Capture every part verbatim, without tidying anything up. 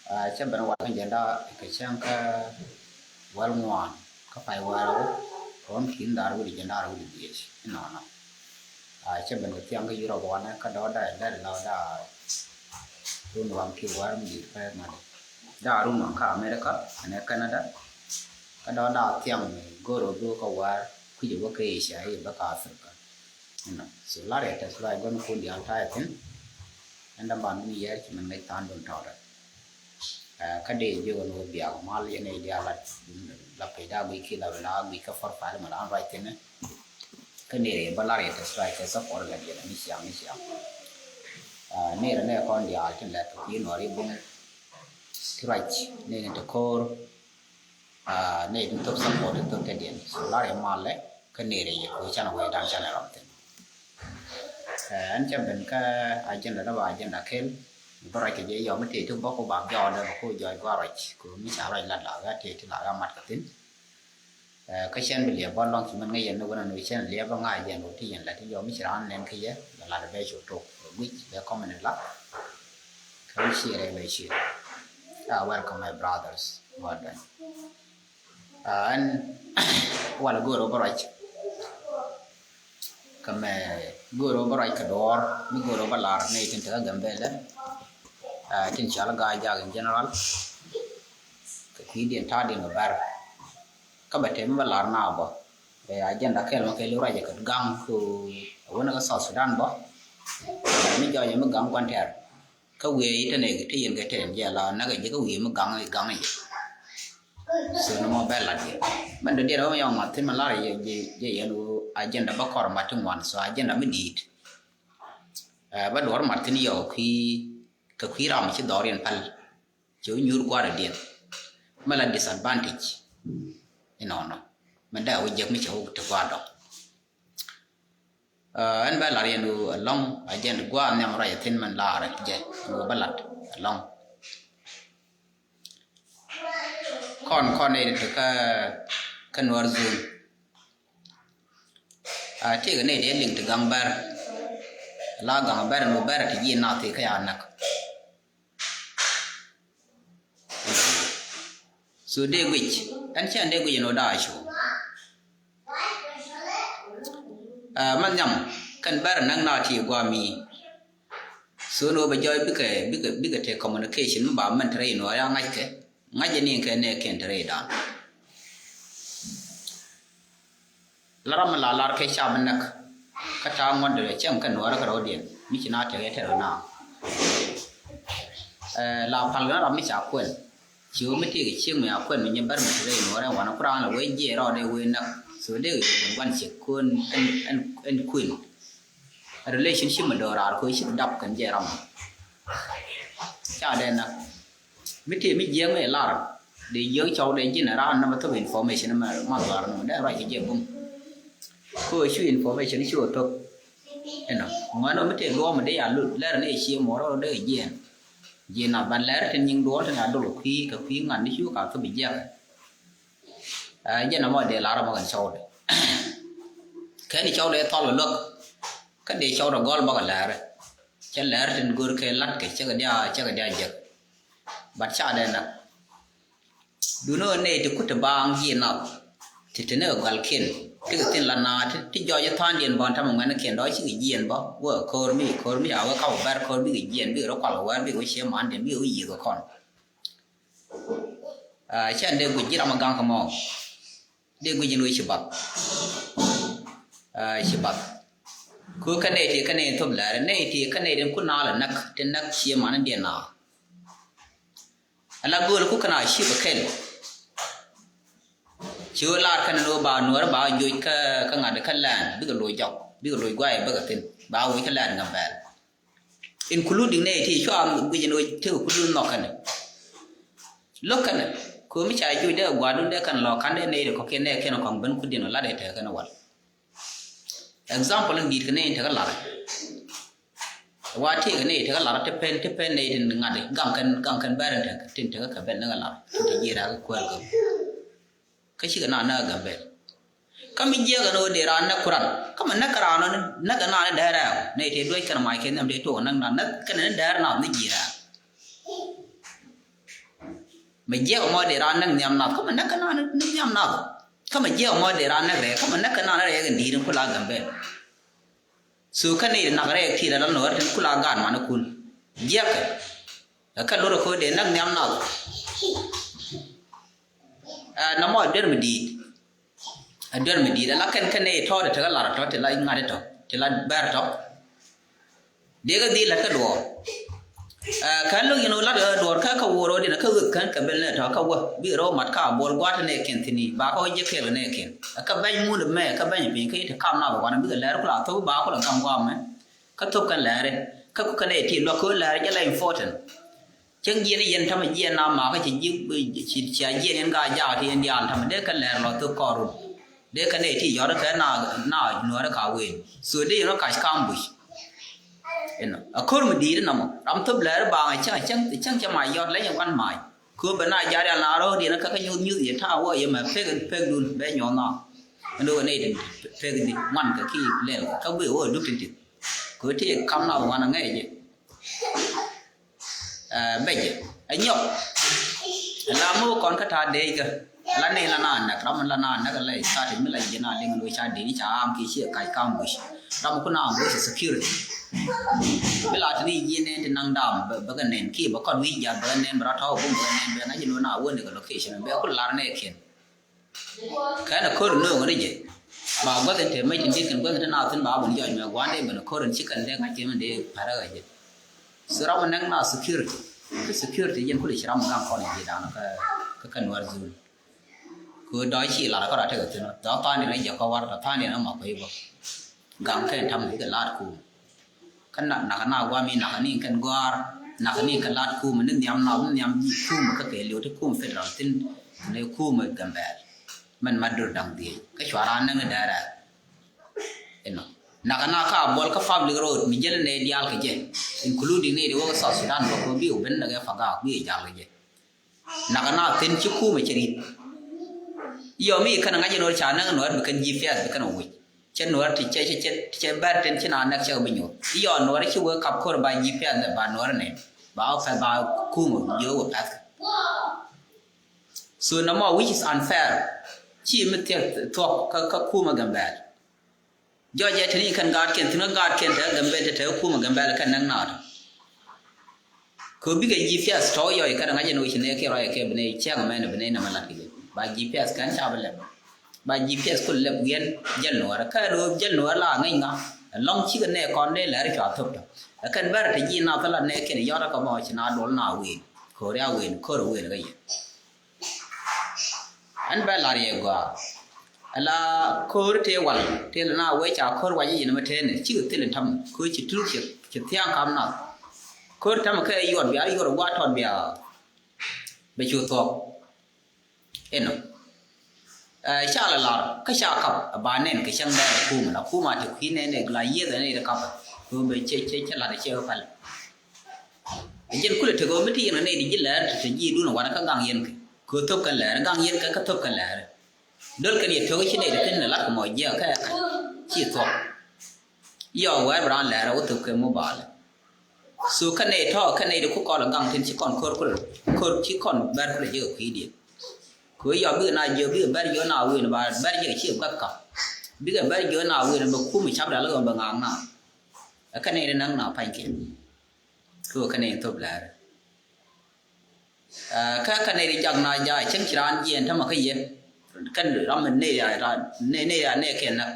Cä ben wal kä jɛn da̱a̱ kɛ cäŋ kä wäl ŋuan kä pay wäl rɛw, kɛ ɣän ki̱n da̱a̱r wi̱cdɛ jɛn da̱a̱r wi̱cdɛ dhieec inɔnɔ. Cä ben kɛ thiaŋ kä Europe wanɛ kä dɔ̱ da̱a̱ dɛr la da̱a̱ run waŋ kiɛ wäl mi di̱i̱t kä ŋa̱t da̱a̱ run waŋ kä America ɛnɛ Canada. Kä dɔ̱ da̱a̱ thiaŋ go̱o̱r ɣöö bi wä kä wäl kui̱c ɛ wä kä Asia i̱ bä kä Africa. Inɔ so lar yɛ tɛth ruac gua̱n kun diaal ta̱a̱ yɛ thi̱n. Ɛn däman ni yɛr ci mɛn ŋäc tha̱a̱ŋ dun tɔɔrɛ. Kä dee jiök ɛn ɣöö biak mal yɛn ɛ diaal la pec da̱a̱ guic ki la la guic kä far pal mɛ la an ruac thi̱n. Kä nɛy rɛy bä lar yɛ tɛth ruac kɛ support la diɛn ni ciaŋ ni ciaŋ. Nɛy rɛ nɛ kɔn diaal tin lɛt kɛ kui̱ nuɔri buŋ ti ruac nɛy ni ti ko̱o̱r. Nɛy tin thop support in thop te diɛn so lar yɛ malɛ. Kä nɛy rɛy yɛ ko̱o̱r canɛ wee da̱a̱n canɛ rɔm thi̱n. Ɛn cä ben kä agenda dä ba agenda kel bä ruac kɛ jɛ yɔm mi tëë ti bä ku ba jɔɔdɛ bä ku jɔɔc gɔaa ruac ku mi ca ruac lat la ɣä tëë ti la ɣä mat kɛ thi̱n. Kä cɛn bi liɛp bä lɔŋ ci mɛn ŋäc yɛn ni wänä ni cɛn liɛp bä ŋa̱c yɛn wä ti yɛn la ti yɔm mi ci raan nɛn kä yɛ bɛ lat bɛ cu tok bɛ guic bɛ comment la. Kä mi ci rɛ bɛ ci. Ah, welcome my brothers. Well done. Ɛn walɛ go̱o̱r ɣä bä ruac. Kä mɛ go̱o̱r ɣä bä ruac kɛ duɔ̱ɔ̱r mi go̱o̱r ɣä bä lar ni tin te kä Gambɛlɛ. Tin cɔal Gaa Jak in general. Kɛ kui̱diɛn ta̱a̱diɛn kɛ bɛr. Kä bɛ tɛm bä lar na bä. Bɛ agenda kɛl ma kɛ li ruac kɛ gaŋ ku wänä kä South Sudan bä. Mi jɔɔc mi gaŋ gua̱n tɛr. Kä wiee i̱ te nɛ te yɛn kɛ tɛr yɛn jɛ la näk jɛ kä wiee mi gaŋ i̱ gaŋ i̱. So ni mɔ bɛ lat yɛ mɛn dɔ diɛn ɣä mi yɔŋ mat thi̱n mi lar yɛ jɛ yɛn ɣöö agenda bä kɔr mat ti ŋuan so agenda mi di̱i̱t. Bä duɔr mat thi̱n yɔk kui̱ kɛ kui̱ ram ci dhɔr yɛn päl. Cɛ wä nyuur kua̱r adiɛn mɛ la disadvantage. Inɔnɔ mɛ dee wä jek mi cɛ wä te kua̱r dɔk. Ɛn bɛ lar yɛn wä alɔŋ a jɛn gua̱a̱ nhiam ruac a thi̱n mɛn lar jɛ wä bä lat alɔŋ. Kɔn kɔn nɛy ti kä kä Nuɔr zone. A tëëkɛ nɛy ti liŋ ti gaŋ bɛr la gaŋ bɛr ɛn wä bɛr ti ji̱ nath ti kä ya näk. So dee guic ɛn cɛn dee guic ɛn wä daa cu. Ɛ ma nhiam kɛn bɛr näk na ti guami. So ni wä bɛ jɔy bikɛ bikɛ bikɛ te communication mi ba mɛn te rɛy nuɔɔri a ŋackɛ ŋac jɛ ni kɛ nɛ kɛn te rɛy dan. La ram mi la lar kɛ ca bi näk kä ta̱a̱ ŋuɔ̱t dee cäŋ kɛ nuɔɔri kɛ rɔ̱diɛn mi ci na tɛk ɛ tɛr na. Ɛ la pal gɛn ram mi ca kuɛn ci wä mi tëëk cieŋ mi a kuɛn mi nyɛ bär mi tëë nuɔɔri ɛn wanɛ ku raan la wee jiɛɛr rɔɔdɛ wee näk. So dee kɛ yio̱w gua̱n ciek kun ɛn ɛn ɛn kuën. Relationship mi dɔɔr raar kɛ ci dap kɛn jɛ ram. Ca dee näk mi tëë mi jiɛɛŋ mi lar dee jiɛɛŋ cɔw dee ji̱n raan nɛmɛ thop information mɛ ma dhɔr nɛmɛ dee ruac kɛ jɛ bum. Kɛ cu information ci wä thop. Inɔ ŋuɛn wä mi tëë duɔɔm mi dee ya lut lɛr ni cie muɔrɔ dee jiɛɛn. Jiɛɛn na ban lɛr tin nyiŋ duɔɔl tin a dol kui̱ kɛ kui̱ ŋan ni cu ka thop jiɛɛk. Jɛn ɛmɔ dee lar ɛmɔ kɛn cɔwdɛ. Kɛn cɔwdɛ thɔl kɛ luäk kä dee cɔwdɛ gɔl bäkɛ lɛɛrɛ. Cɛ lɛɛr tin go̱r kɛ la̱t kɛ cɛ kɛ dia cɛ kɛ dia jek. But ca dee nak. Duundɛ ɣöö nɛy ti kut ti baaŋ ji̱ nath ti te ni kɛ gɔalkiɛn ti kɛ thi̱n la naath ti jɔɔc tha̱a̱ŋdiɛn bä tamɛ ŋuɛ̈nikiɛn dɔ̱ cikɛ jiɛɛn bä wä ko̱r mi ko̱r mi a wä kap bɛr ko̱r bikɛ jiɛɛn bikɛ rɔ kual kɛ wɛr bikɛ wä ciɛ mandiɛn bikɛ wä yiëth kɛ kɔn. Cɛn dee guic ji̱ ram a gaŋ kɛ mɔ. Dee guic in wee ci bath. Ci bath. Ku kä nɛy ti kä nɛy thop lɛr nɛy ti kä nɛy tin ku naal näk ti näk ciɛ man in diɛn naal. Ala gööl ku kɛn a ci bɛ kɛl. Ci wee lar kɛn ni wee ba nuɔr ba joc kä kä ŋa̱t kä lɛn bikɛ loc jɔk bikɛ loc guay bikɛ thin ba wec kä lɛn ŋa bɛl. Including nɛy ti cua guic ni wee ti kɛ kulu nhɔk kɛn. Lo̱k kɛn ko mi ca joc dee gua̱dun dee kɛn lɔ kan dee nɛy ti kɔkiɛn nɛy kɛn kɔŋ ben kudin wä lat dee tɛk kɛn wal. Example in di̱i̱t kɛ nɛy in tekɛ lar. Wa tëëkɛ nɛy tekɛ lar ti pen ti pen nɛy tin ŋa̱t gaŋ kɛn gaŋ kɛn bɛr in tekɛ tin tekɛ kɛ ben ni kɛ lar tin te ji̱ rɛk kuɛl kɛ. Kä cikɛ na näk Gambel. Kä mi jiɛk ɛn ɣöö dee raan näk kuran kä mi näk kɛ raan ɣöö näk kɛ naan ni dɛɛr rɛɛk nɛy tëë duec kɛn mac kɛ nhiam tëë tuɔɔk näk naan näk kɛn ni dɛɛr naath ni ji̱ rɛɛk. Mɛ jiɛk mɔ dee raan näk nhiam nath, kä mɛ näk kɛ naan ni nhiam nath. Kä mɛ jiɛk mɔ dee raan näk rɛɛ, kä mɛ näk kɛ naan rɛɛ kɛ di̱i̱t in kula Gambɛl. So kä nɛy ti nak rɛɛ ti rɛl nɔ tin kula gaat man kun. Jiɛk kɛ. Kä lorɛ ko dee näk nhiam nath. Ɛ, nɔmɔ duer mi di̱i̱t. Ɛ duer mi di̱i̱t. Ɛ la kɛn kɛn nɛy tɔ̱ dee tekɛ lar tɔ̱, ti la ŋa̱t tɔ̱, ti la bɛr tɔ̱. Dee kɛ dhil lät kä duɔɔr. Ɛ, kɛn lo̱k yɛn ɣöö lat ɣä duɔɔr kä kɛ wuɔr ɣöö diɛn kä ɣöth kɛn kɛ bel nɛ tɔ̱ kä wä. Bikɛ rɔ̱ mat ka buɔl gua̱a̱t nɛ kɛn thi̱n i̱ ba kä wä jiɛ kɛɛl nɛ kɛn. Ɛ kä bɛny mun mɛ kä bɛny piny kä i̱ ti kam na bɛ wanɛ bikɛ lɛr kula thop ba kula gam guam mɛ. Kä thop kɛn lɛri. Kä ku kɛn ɛ ti luäk kä lɛri jɛ la important. Cäŋ jiɛn i̱ yɛn tamɛ jiɛn na makä cɛ ji̱ ci, ci a jiɛn yɛn ka jaak ti yɛn diaal tamɛ dee kɛn lɛr lɔ thok kɔɔrun. Dee kɛn ɛ ti yɔt kɛ na, na nuɔrɛ ka wen. So dee yɛn wä kac kam buc. Inɔ a ko̱r mi di̱i̱t inɔ mɔ ram thop lɛr ba ŋa cäŋ cäŋ cäŋ cɛ ma yɔt lɛ yɛn wan mac. Ko̱ bɛ na jaat yal na rɔ̱ diɛn kä kä nyuth nyuth yɛ ta̱a̱ wä yɛ mɛ pek pek dun bɛ nyuɔth na. Ɛn dee wä nɛy tin pek di ŋuan kɛ ki lɛl kɛ kä guiy wä duk tin tin. Ko̱ ti kam na wan ŋɛc jɛ. Ɛ, bɛcɛ ɛ nyɔk. Ɛ la mi wä kɔn kä ta̱a̱ dee kä. Ɛ la ni la na näk ram la na näk la ɛ tha̱a̱ ti mi la jiɛ na liŋ ni wä ca dee ni ca am ki ci ɛ kac kam buc. Ram ku na am buc security. Mi la ti ni jiɛ nɛn ti naŋ dam bɛ kɛ nɛn ki bɛ kɔn wi̱c jath bɛ kɛ nɛn bɛ rɔ tɔ̱ bum bɛ kɛ nɛn bɛ ŋa̱c ni wä na wä ni kɛ location bɛ ku lar nɛ kiɛn. Kɛn a ko̱r no̱o̱ŋ ni jɛ. Ba gua̱th in te mec in di̱t kɛn gua̱th in te naath thi̱n ba bun jɔc mɛ gua̱n dee ben a ko̱r in ci kɛn dee ŋa̱c kɛn dee pärä ɣä jɛ. So ram näk na security. Kä security jɛn kuli ci ram gaŋ kɔn in ji̱ da̱a̱n kä kä nuäär dhul. Kɛ dɔ̱ ci lar kä rɔ tekɛ thi̱n dɔ̱ tha̱a̱n in jɛ kɔ war dɔ̱ tha̱a̱n in ma kuey bä. Gaŋ kɛn tam kɛ laat kum. Kä nak nak na guam i̱ nak ni kɛn gɔ̱a̱r nak ni kɛ lat kumɛ ni nhiam na ni nhiam ji̱ kumɛ kä kɛ liw ti kum federal thin ni kumɛ Gambɛl. Mɛn ma dur daŋ dhiec kä cua ran näŋ ni dɛrɛ. Inɔ nak na ka buɔl kä public road mi jɛl nɛ diaal kɛ jɛ, including ni di wä kä South Sudan bä kɛ bi wä ben nɛ kɛ pagak bi jal kɛ jɛ. Nak na thin ci kumɛ cɛ rit. Yɔ mi kɛn ŋa̱c in wä ca näŋ nuɔr bi kɛn G P S bi kɛn wä wi̱c. Cɛ nuɔr ti cɛ cɛ cɛ cɛ bɛr tin ci na näk cɛ bi nyuɔth. Yɔ nuɔr ci wee kap kor ba G P S ba nuɔr nɛ ba wä pɛth ba kumɛ yɔ wä pɛth. So nɔmɔ which is unfair. Ci mi thiɛk thuɔk kä kä kumɛ Gambɛl. Jɔc ɛ teni kɛn gaatkiɛn thi̱n kä gaatkiɛn te Gambɛl te te kumɛ Gambɛl kɛn näk naat. Kɛ bikɛ G P S tɔ̱ yɔc kɛn ŋa̱c ɛn wi̱c nɛ kiɛ rɔy kɛ bi nɛ cɛŋ mɛn bi nɛ nɛmɛ lat kɛ jɛ ba G P S kɛn ca bi lɛp. Ba G P S kul lɛp wiɛn jäl nuɔrɛ kɛ do̱o̱p jäl nuɔrɛ la ŋäc ŋa. Ɛlɔ̱ŋ cikɛ nɛ kɔn dee lɛr cua thop tɔ ɛ kɛn bɛr te ji̱ na thäla nɛ kɛn yɔt ɛ kɛ bɔ ci na dol na wen ko̱ri a wen ko̱ri wen kɛ yɛ. Ɛn bɛ lar yɛ gɔaa. Ala ko̱r tëë wal tëë la na wee ca ko̱r wac i̱ yɛn mɛ tëë ni cikɛ thil in ta̱mɛ ko̱r ci tur ci thia̱a̱ŋ kam nath. Ko̱r ta̱mɛ kɛ yuɔt bia yuɔt gua̱a̱t tɔt bia bɛ cu thuɔ̱k. Inɔ ca la lar kä ca kap ba nɛn kɛ cäŋ dɛr kum la kum a te kui̱ nɛn ɛ la yieth ɛn ɛ kap. Ko̱r bɛ cɛ cɛ cɛ lat ɛ cɛ kɛ pal. Ɛ jɛn kulɛ tek ɣöö mi ti yɛn kɛ nɛy ti ji̱ lɛɛr ti te ji̱ dun ɛ wanɛ kä gaŋ yɛn kɛ kɛ thop kɛ lɛɛr gaŋ yɛn kɛ kä thop kɛ lɛɛr. Dol kɛn yɛ tok ci nɛy ti kɛn ni lat kɛ mɔ jiɛk kɛ ɛ kac ci thuɔk. Yɔ wɛɛr bi raan lɛɛr ɛ wä thop kɛ mobile. So kä nɛy tɔ̱ kä nɛy ti ku kɔl ɛ gaŋ tin ci kɔn ko̱r kulɛ ko̱r ci kɔn bɛr kulɛ ji̱ kɛ kui̱diɛn. Kɛ ɣöö yɔ bikɛ na jiök bikɛ bɛr jiök na wëën ba bɛr jiök ci guath kä bikɛ bɛr jiök na wëën bɛ kum cap dal kɛ bɛ ŋaŋ na. Ɛ kä nɛy ti näŋ na pa̱nykiɛn. Kɛ ɣöö kɛn nɛy thop lɛɛr. Ɛ, kä kɛn nɛy ti jak na ja cäŋ ci raan jiɛɛn tämɛ kä yɛ. Kɛn ram mi nɛy ya raan nɛy nɛy ya nɛy kɛn näk.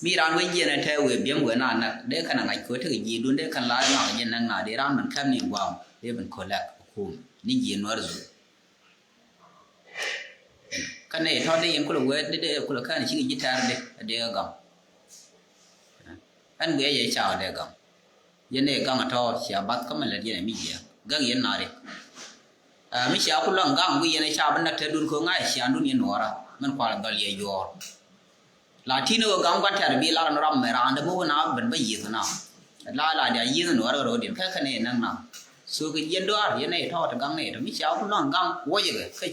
Mi raan wec jiɛɛn ɛ tɛɛ wëë biɛm wëë na näk dee kɛn a ŋac kɛ ɣöö tekɛ ji̱ dun dee kɛn la ŋa̱k jiɛn näk na dee raan min kɛp ni guam dee min ko̱lɛk kum ni ji̱ nuɔr dhul. Kä nɛy tɔ̱ dee yɛn kulɛ wee dee dee kulɛ kään cikɛ ji̱ tɛ̈r dee dee kɛ gam. Ɛn guiɛ yɛ ca dee gam. Yɛn ɛ gaŋ a tɔ̱ cia bath kä mɛ lät yɛn ɛ mi jiɛ gaŋ yɛn naari. Ɛ mi cia ku lɔŋ gaŋ guiɛ yɛn ɛ ca bi näk tɛ̈dun ko̱ ŋa̱c cia dun yɛn nuɔɔra mɛn kual dhɔl yɛ yuɔɔr. La ti̱n ɣöö gaŋ gua̱n tɛ̈r bi lar ni ram mɛ raan dee muk na ben bä yieth na. La la dia yieth ni wär ɣä ro̱o̱diɛn kä kɛn ɛ näk na. So kɛ jiɛn dɔaar yɛn ɛ tɔ̱ ti gaŋ nɛ tɔ mi cia wä lɔ̱ŋ gaŋ wuɔcɛ kɛ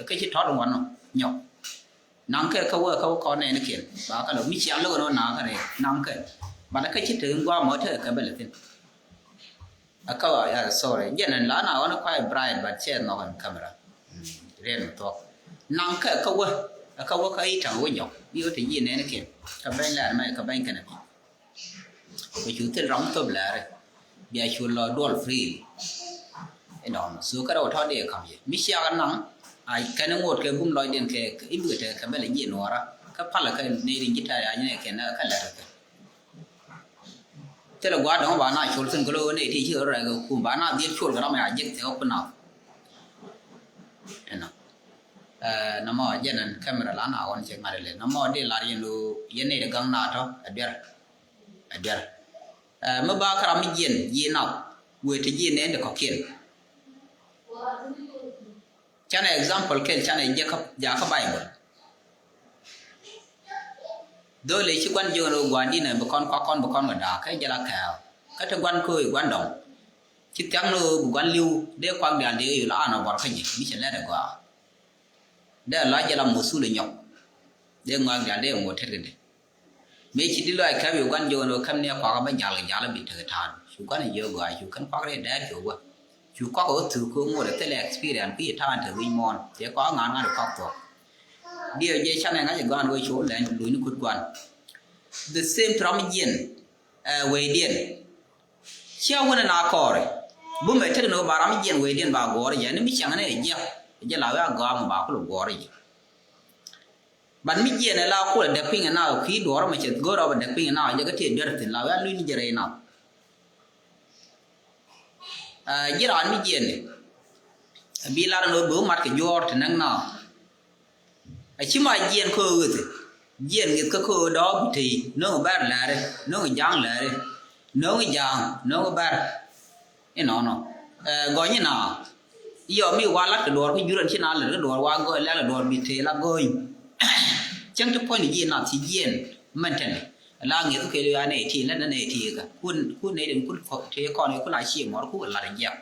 kä ci tɔ̱t ŋuan nɔ nyɔk. Naŋ kɛ kä wee kä wä kɔn nɛɛni kiɛn ba kä lɔ mi cia lo̱k ni wä naŋ kä rɛɛ naŋ kɛ. Bat kä ci te in gua̱a̱ mɔ tekɛ kɛ bɛl thi̱n. Ɛ kä, uh, sorry, jɛn ɛn la na ɣɔn ɛ kuay bright, but cɛ nhɔk ɛn camera. Mm, riɛn mi thuɔk. Naŋ kä, kä wä, ɛ kä wä kä i̱ taŋ wä nyɔk. I̱ wä ti ji̱ nɛn kiɛn. Kä bɛny lɛr mɛ, kä bɛny kɛnɛ. Bɛ cu thil ram thop lɛri. Bia cu lɔ duɔl free. Inɔnɔ. So kä rɛw tɔ dee kam yɛ. Mi ciak naŋ, a kɛn ŋot kɛ bum lɔcdiɛn kɛ, kɛ i̱ bikɛ tɛ kɛ bɛl ji̱ nuɔra. Kä palä kä nɛy rin ji̱ tɛ̈r ya nyɛ kɛn kä lɛr kɛ. Thilɛ gua̱a̱r dɔ̱ŋ ba na col thi̱n kä lo̱ nɛy ti ci rɔ rɛk kum ba na dhiet col kɛ ram ya jek thiek kä kun na. Ɛnɔ. Ɛ, nɔmɔ jɛn ɛn camera la na ɣɔn cɛ ŋa̱t ilɛ. Nɔmɔ di lar yɛn lo̱ yɛn nɛy ti gaŋ na tɔ. Ɛ duer. Ɛ duer. Ɛ, mi ba kä ram mi jiɛn ji̱ na. Wëë ti ji̱ nɛn ti kɔ̱kiɛn. Canɛ example kɛl canɛ jɛ kä, ja kä Bible. Dholi ci gua̱n jiök ni wä gua̱n dinɛ bi kɔn kuak kɔn bi kɔn wä da̱a̱k kä jɛ la kɛɛw. Kä ti gua̱n kööi gua̱n dɔŋ. Ci thia̱k ni wä bi gua̱n li̱w dee kuak diaal dee yul an ɔ bɔr kä ji̱ mi cɛ lɛt ɛ gɔaa. Dee la jɛ la muthul ɛ nyɔk. Dee ŋɔak diaal dee ŋot tet kɛ dee. Mëë ci di lɔc kɛp yɛ gua̱n jiök ni wä käm ni ɛ kuak bä jal kɛ jal bi tekɛ ta̱a̱n. Cu gua̱n jiök gɔaa cu kɛn kuak rɛy dɛɛr cu wä. Cu kuak wä thuk kɛ ŋot ɛ thilɛ experience kui̱ ta̱a̱n te wi̱c muɔ̱ɔ̱n. Cɛ kuak ŋa̱n ŋa̱n kuak thuɔ̱k. Diɛ jɛ canɛ ŋa̱c ɛ gɔaa ni wä cu lɛny luny ni kut gua̱n. The same to ram jiɛn, ɛ, wecdiɛn. Cia wun ɛ na kɔɔri. Bumɛ tek ni wä ba ram jiɛn wecdiɛn ba guɔɔri jɛ ni mi ciaŋ ni ɛ jiɛk. Jɛ la wee a gɔaa mɔ ba kulɛ guɔɔri jɛ. But mi jiɛn ɛ la kulɛ dɛk piny ɛ na ki̱i̱ duɔɔr mɛ cɛ go̱o̱r ɔ bɛ dɛk piny ɛ na jɛ kä tëë duer thi̱n la wee a luny ni jɛ rɛy na. Ɛ, ji̱ raan mi jiɛn ɛ bi lar ni wä bi wä mat kɛ juɔɔr ti näk na. A ci ma jiɛn kä ɣöth jiɛn ŋi̱th kä kä dɔɔk bi tey no̱ŋ bɛr lɛri no̱ŋ ja̱a̱ŋ lɛri no̱ŋ ja̱a̱ŋ no̱ŋ bɛr. Inɔnɔ. Ɛ, gɔny ina. Yɔ mi wa lat kɛ duɔr kä jurɛn ci na lat kɛ duɔr wa gɔny lɛl kɛ duɔr bi tey la gɔny. Cäŋ ti puɔ̱ny jiɛn na ci jiɛn mɛn tɛn la ŋi̱th kɛ li ya nɛ ti lɛ nɛ ti ka kun kun nɛ den kun tey kɔn kun a ci mɔr kun lat jiɛk.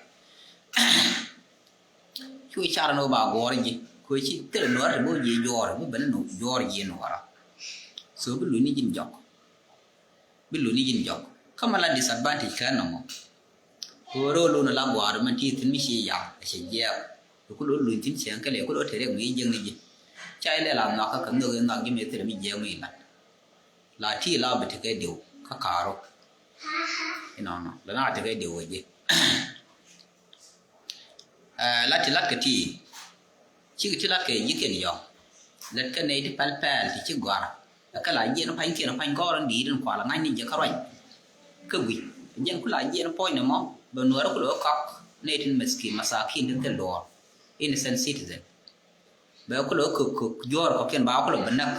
Cu car ni wä ba guɔ̱ɔ̱r ji̱. Kɛ ci thil nuɔ̱ɔ̱r ti bi wä ji̱ juɔ̱ɔ̱r bi ben ni juɔ̱ɔ̱r ji̱ nuɔ̱ɔ̱ra. So bi luni ji̱n jɔk. Bi luni ji̱n jɔk. Kä ma la disadvantage kɛ nɔmɔ. Kɛ wä ro̱o̱ luni la gua̱a̱r mɛn ti thi̱n mi ci ya̱a̱ a cɛ jiɛɛk. Kɛ ku lo̱ luny thi̱n cɛŋ kɛ lɛ ku lo̱ te riɛk mi jiäk ni ji̱. Ca ilɛ la nhɔakä kɛ nhök in nhɔak ji̱ mi thil mi jiɛɛk mi lat. La ti la bi tekɛ diw kä ka̱a̱ru. Inɔnɔ la na tekɛ diw kɛ ji̱. Ɛ, la ti lat kɛ ti cikɛ ti lat kɛ ji̱ kɛn yɔ̱ŋ. Lät kɛ nɛy ti pɛl pɛl ti ci gɔ̱a̱r. Ɛ kɛ la jiɛn pa̱ny kiɛn pa̱ny gɔ̱r in di̱i̱t in kual ŋa̱cni jɛ kä ruac. Kä gui̱c jiɛn ku la jiɛn puɔ̱ny ni mɔ bɛ nuɔ̱ɔ̱rä ku lo̱ kɔk nɛy tin miskin masakin tin thil duɔ̱ɔ̱r. Innocent citizen. Bɛ ku lo̱ kök kök juɔ̱ɔ̱r kɔkiɛn ba ku lo̱ bɛ näk.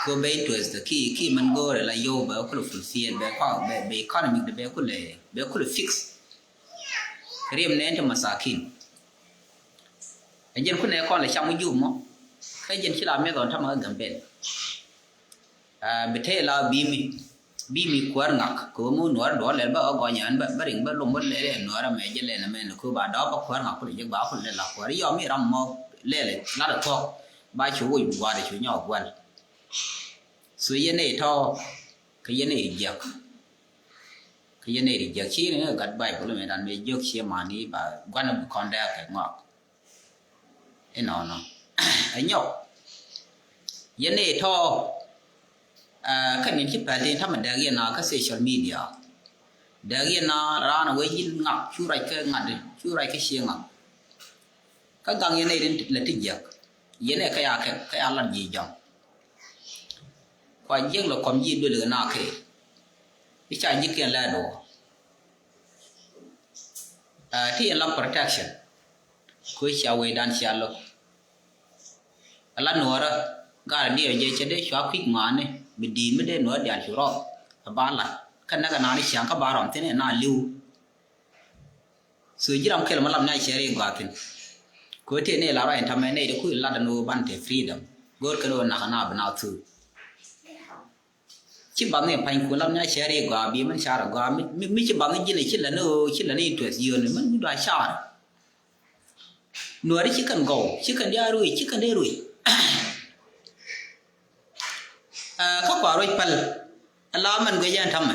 Ko bɛ interest ki ki man go̱o̱rɛ la yow bɛ kulɛ fulfill bɛ kɔ bɛ bɛ economic de bɛ kulɛ bɛ kulɛ fix. Riɛm nɛ ti masakin. Ɛ jɛn kunɛ kɔn lɛ cam wä jup mɔ. Kä jɛn ci la meth ɔn tamɛ kä Gambel. Aa, bi tëë la bimi bimi kuäär ŋak kɛ wä mi wä nuɔr duɔl lɛl bä ɣä gɔny ɛn bä riŋ bä lom bä lɛl ɛn nuɔr ɛmɛ jɛ lɛl ɛmɛ ni ku ba dɔɔp bä kuäär ŋak kulɛ jɛ ba kulɛ lɛl la kuäär yɔm mi ram mɔ lɛl lat ɛ thuɔk. Ba cu woc gua̱a̱r cu nyɔk gua̱l. So yɛn ɛ tɔ kɛ yɛn ɛ jiɛk. Kɛ yɛn ɛ jiɛk ci ni gat Baibol mɛ dan mɛ jiɛk ci mani ba gua̱n bi kɔn dɛɛk kɛ ŋɔak. Inɔnɔ ɛ nyɔk. Yɛn ɛ tɔ ɛ kä nin ci pɛl tin tamɛ dɛɛk yɛn na kä social media. Dɛɛk yɛn na raan ɛ wee ji̱n ŋak cu rac kɛ ŋa̱t cu rac kɛ cie ŋak. Kä gaŋ yɛn ɛ rin lɛ ti jiɛk yɛn ɛ kä ya kɛ kä ya lat ji̱ jɔŋ. Kua jiɛk lɛ kɔm ji̱ duël kɛ na kɛ i̱ ca ji̱ kiɛn lɛ duɔ. Ɛ ti yɛn la protection. Kuɛ cia wecdan cia lo̱k. Ala nuɔrä gat a diɛ jɛ cɛ dee cua kui̱c ŋɔaani bi di̱i̱t mi dee nuɔrä diaal cu rɔɔk. Ɛ ba lat kä näk ɛ naan i̱ ciaŋ kä ba rɔm thi̱n ɛ naan li̱w. So ji̱ ram kɛl ma lam ni a cɛ ri gɔaa thi̱n. Kɛ ɣöö tëë ni la ruac in tamɛ nɛy ti kui̱ lat ni ɣöö ban te freedom. Go̱o̱r kɛn ɣöö nak na bi na thuk. Ci bath ni pa̱ny kun lam ni a cɛ ri gɔaa bi mɛn car gɔaa mi, mi, mi ci bath ni ji̱n ci lɛ ni ɣöö ci lɛ ni interest yio̱n ni mɛn mi dua car. Nuɔri ci kɛn gɔw ci kɛn dia ruec ci kɛn dee ruec. Ɛ kä kua ruec päl. Ala mɛn guic ɛn tamɛ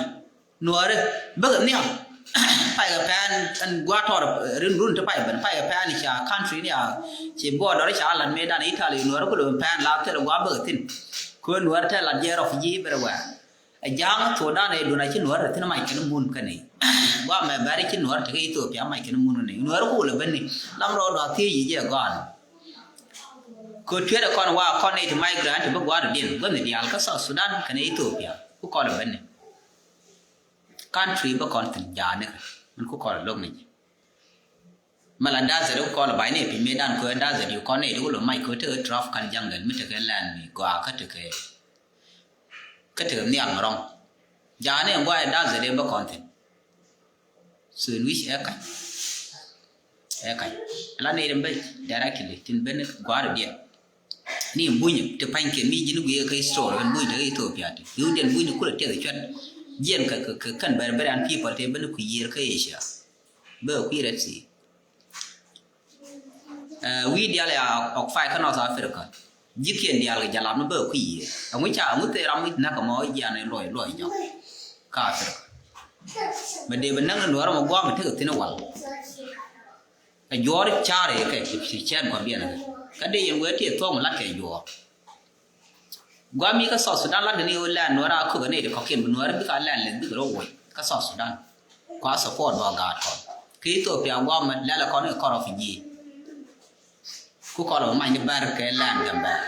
nuɔri bäkɛ nhiam. Pay kɛ pɛn ɛn gua tɔr rin run ti pay ben pay kɛ pɛn ca country ni a ci border ca lat me dan Italy nuɔr ku lo pɛn la thil gua bä thin. Ku nuɔr te lat jɛ refugee everywhere. A jaŋ Sudan e dun a ci nuɔr te thin mac kɛn mun kɛn ni. Gua mɛ bɛri ci nuɔr te kɛ Ethiopia mac kɛn mun ni nuɔr ku lo ben ni lam rɔ dɔ thi yi jɛ gɔn. Ku tuɛt kɔn wa kɔn ni ti migrant bi gua dɔ din gua ni dial ka South Sudan kɛn Ethiopia ku kɔn lo ben ni. Country bä kɔn thin jaani kɛ min ku kɔn lo̱k ni ji̱. Mɛ la desert ku kɔn bay ni piny mëë dan kɛ desert yu kɔn ni ti ku lo mac kɛ tekɛ tropical jungle mi tekɛ land mi gɔaa kä tekɛ kä tekɛ nhial mi rɔŋ. Jaani ɛn guay desert ɛ bä kɔn thin. So in which ɛ kac ɛ kac la ni ri bä directly tin ben gua̱a̱r diɛ. Ni buny ti pa̱nykiɛn mi ji̱n guiɛ kä history ɛn buny ti kä Ethiopia ti. Yio̱w diɛn buny ti kulɛ tiɛth cuɛt. Jiɛn kä kä kä kän Berberian people ti ben ku yiër kä Asia. Bä ku yiër Red Sea. Ɛ wi̱i̱ dial ya ɔk fay kä North Africa. Ji̱kiɛn dial kɛ jalap ni bä ku yiër. Ɛŋu ca ɛŋu thee ram mi näk ɛmɔ jian ɛ luɔy luɔy jɔk kä Africa. Mɛ dee bɛ näk ni nuɔr ɛmɔ guam mi tekɛ thin ɛ wal. Ɛ juɔ̱ɔ̱r ca̱r yɛ kɛ ci cɛɛt gua̱n biɛn kɛ kä dee yɛn wee ti thuɔ̱k mi lat kɛ juɔ̱ɔ̱r. Gua̱n mi kä South Sudan lat kɛ ni wee lɛn nuɔ̱ɔ̱r a kökɛ ni ti kɔ̱kiɛn bi nuɔ̱ɔ̱r bikɛ a lɛn lɛth bikɛ rɔ woc kä South Sudan. Kua support bä gaat kɔn kä Ethiopia gua̱n mi lɛl kɔn kɛ kɔn refugee. Ku kɔn bä many bär kɛ lɛn Gambɛl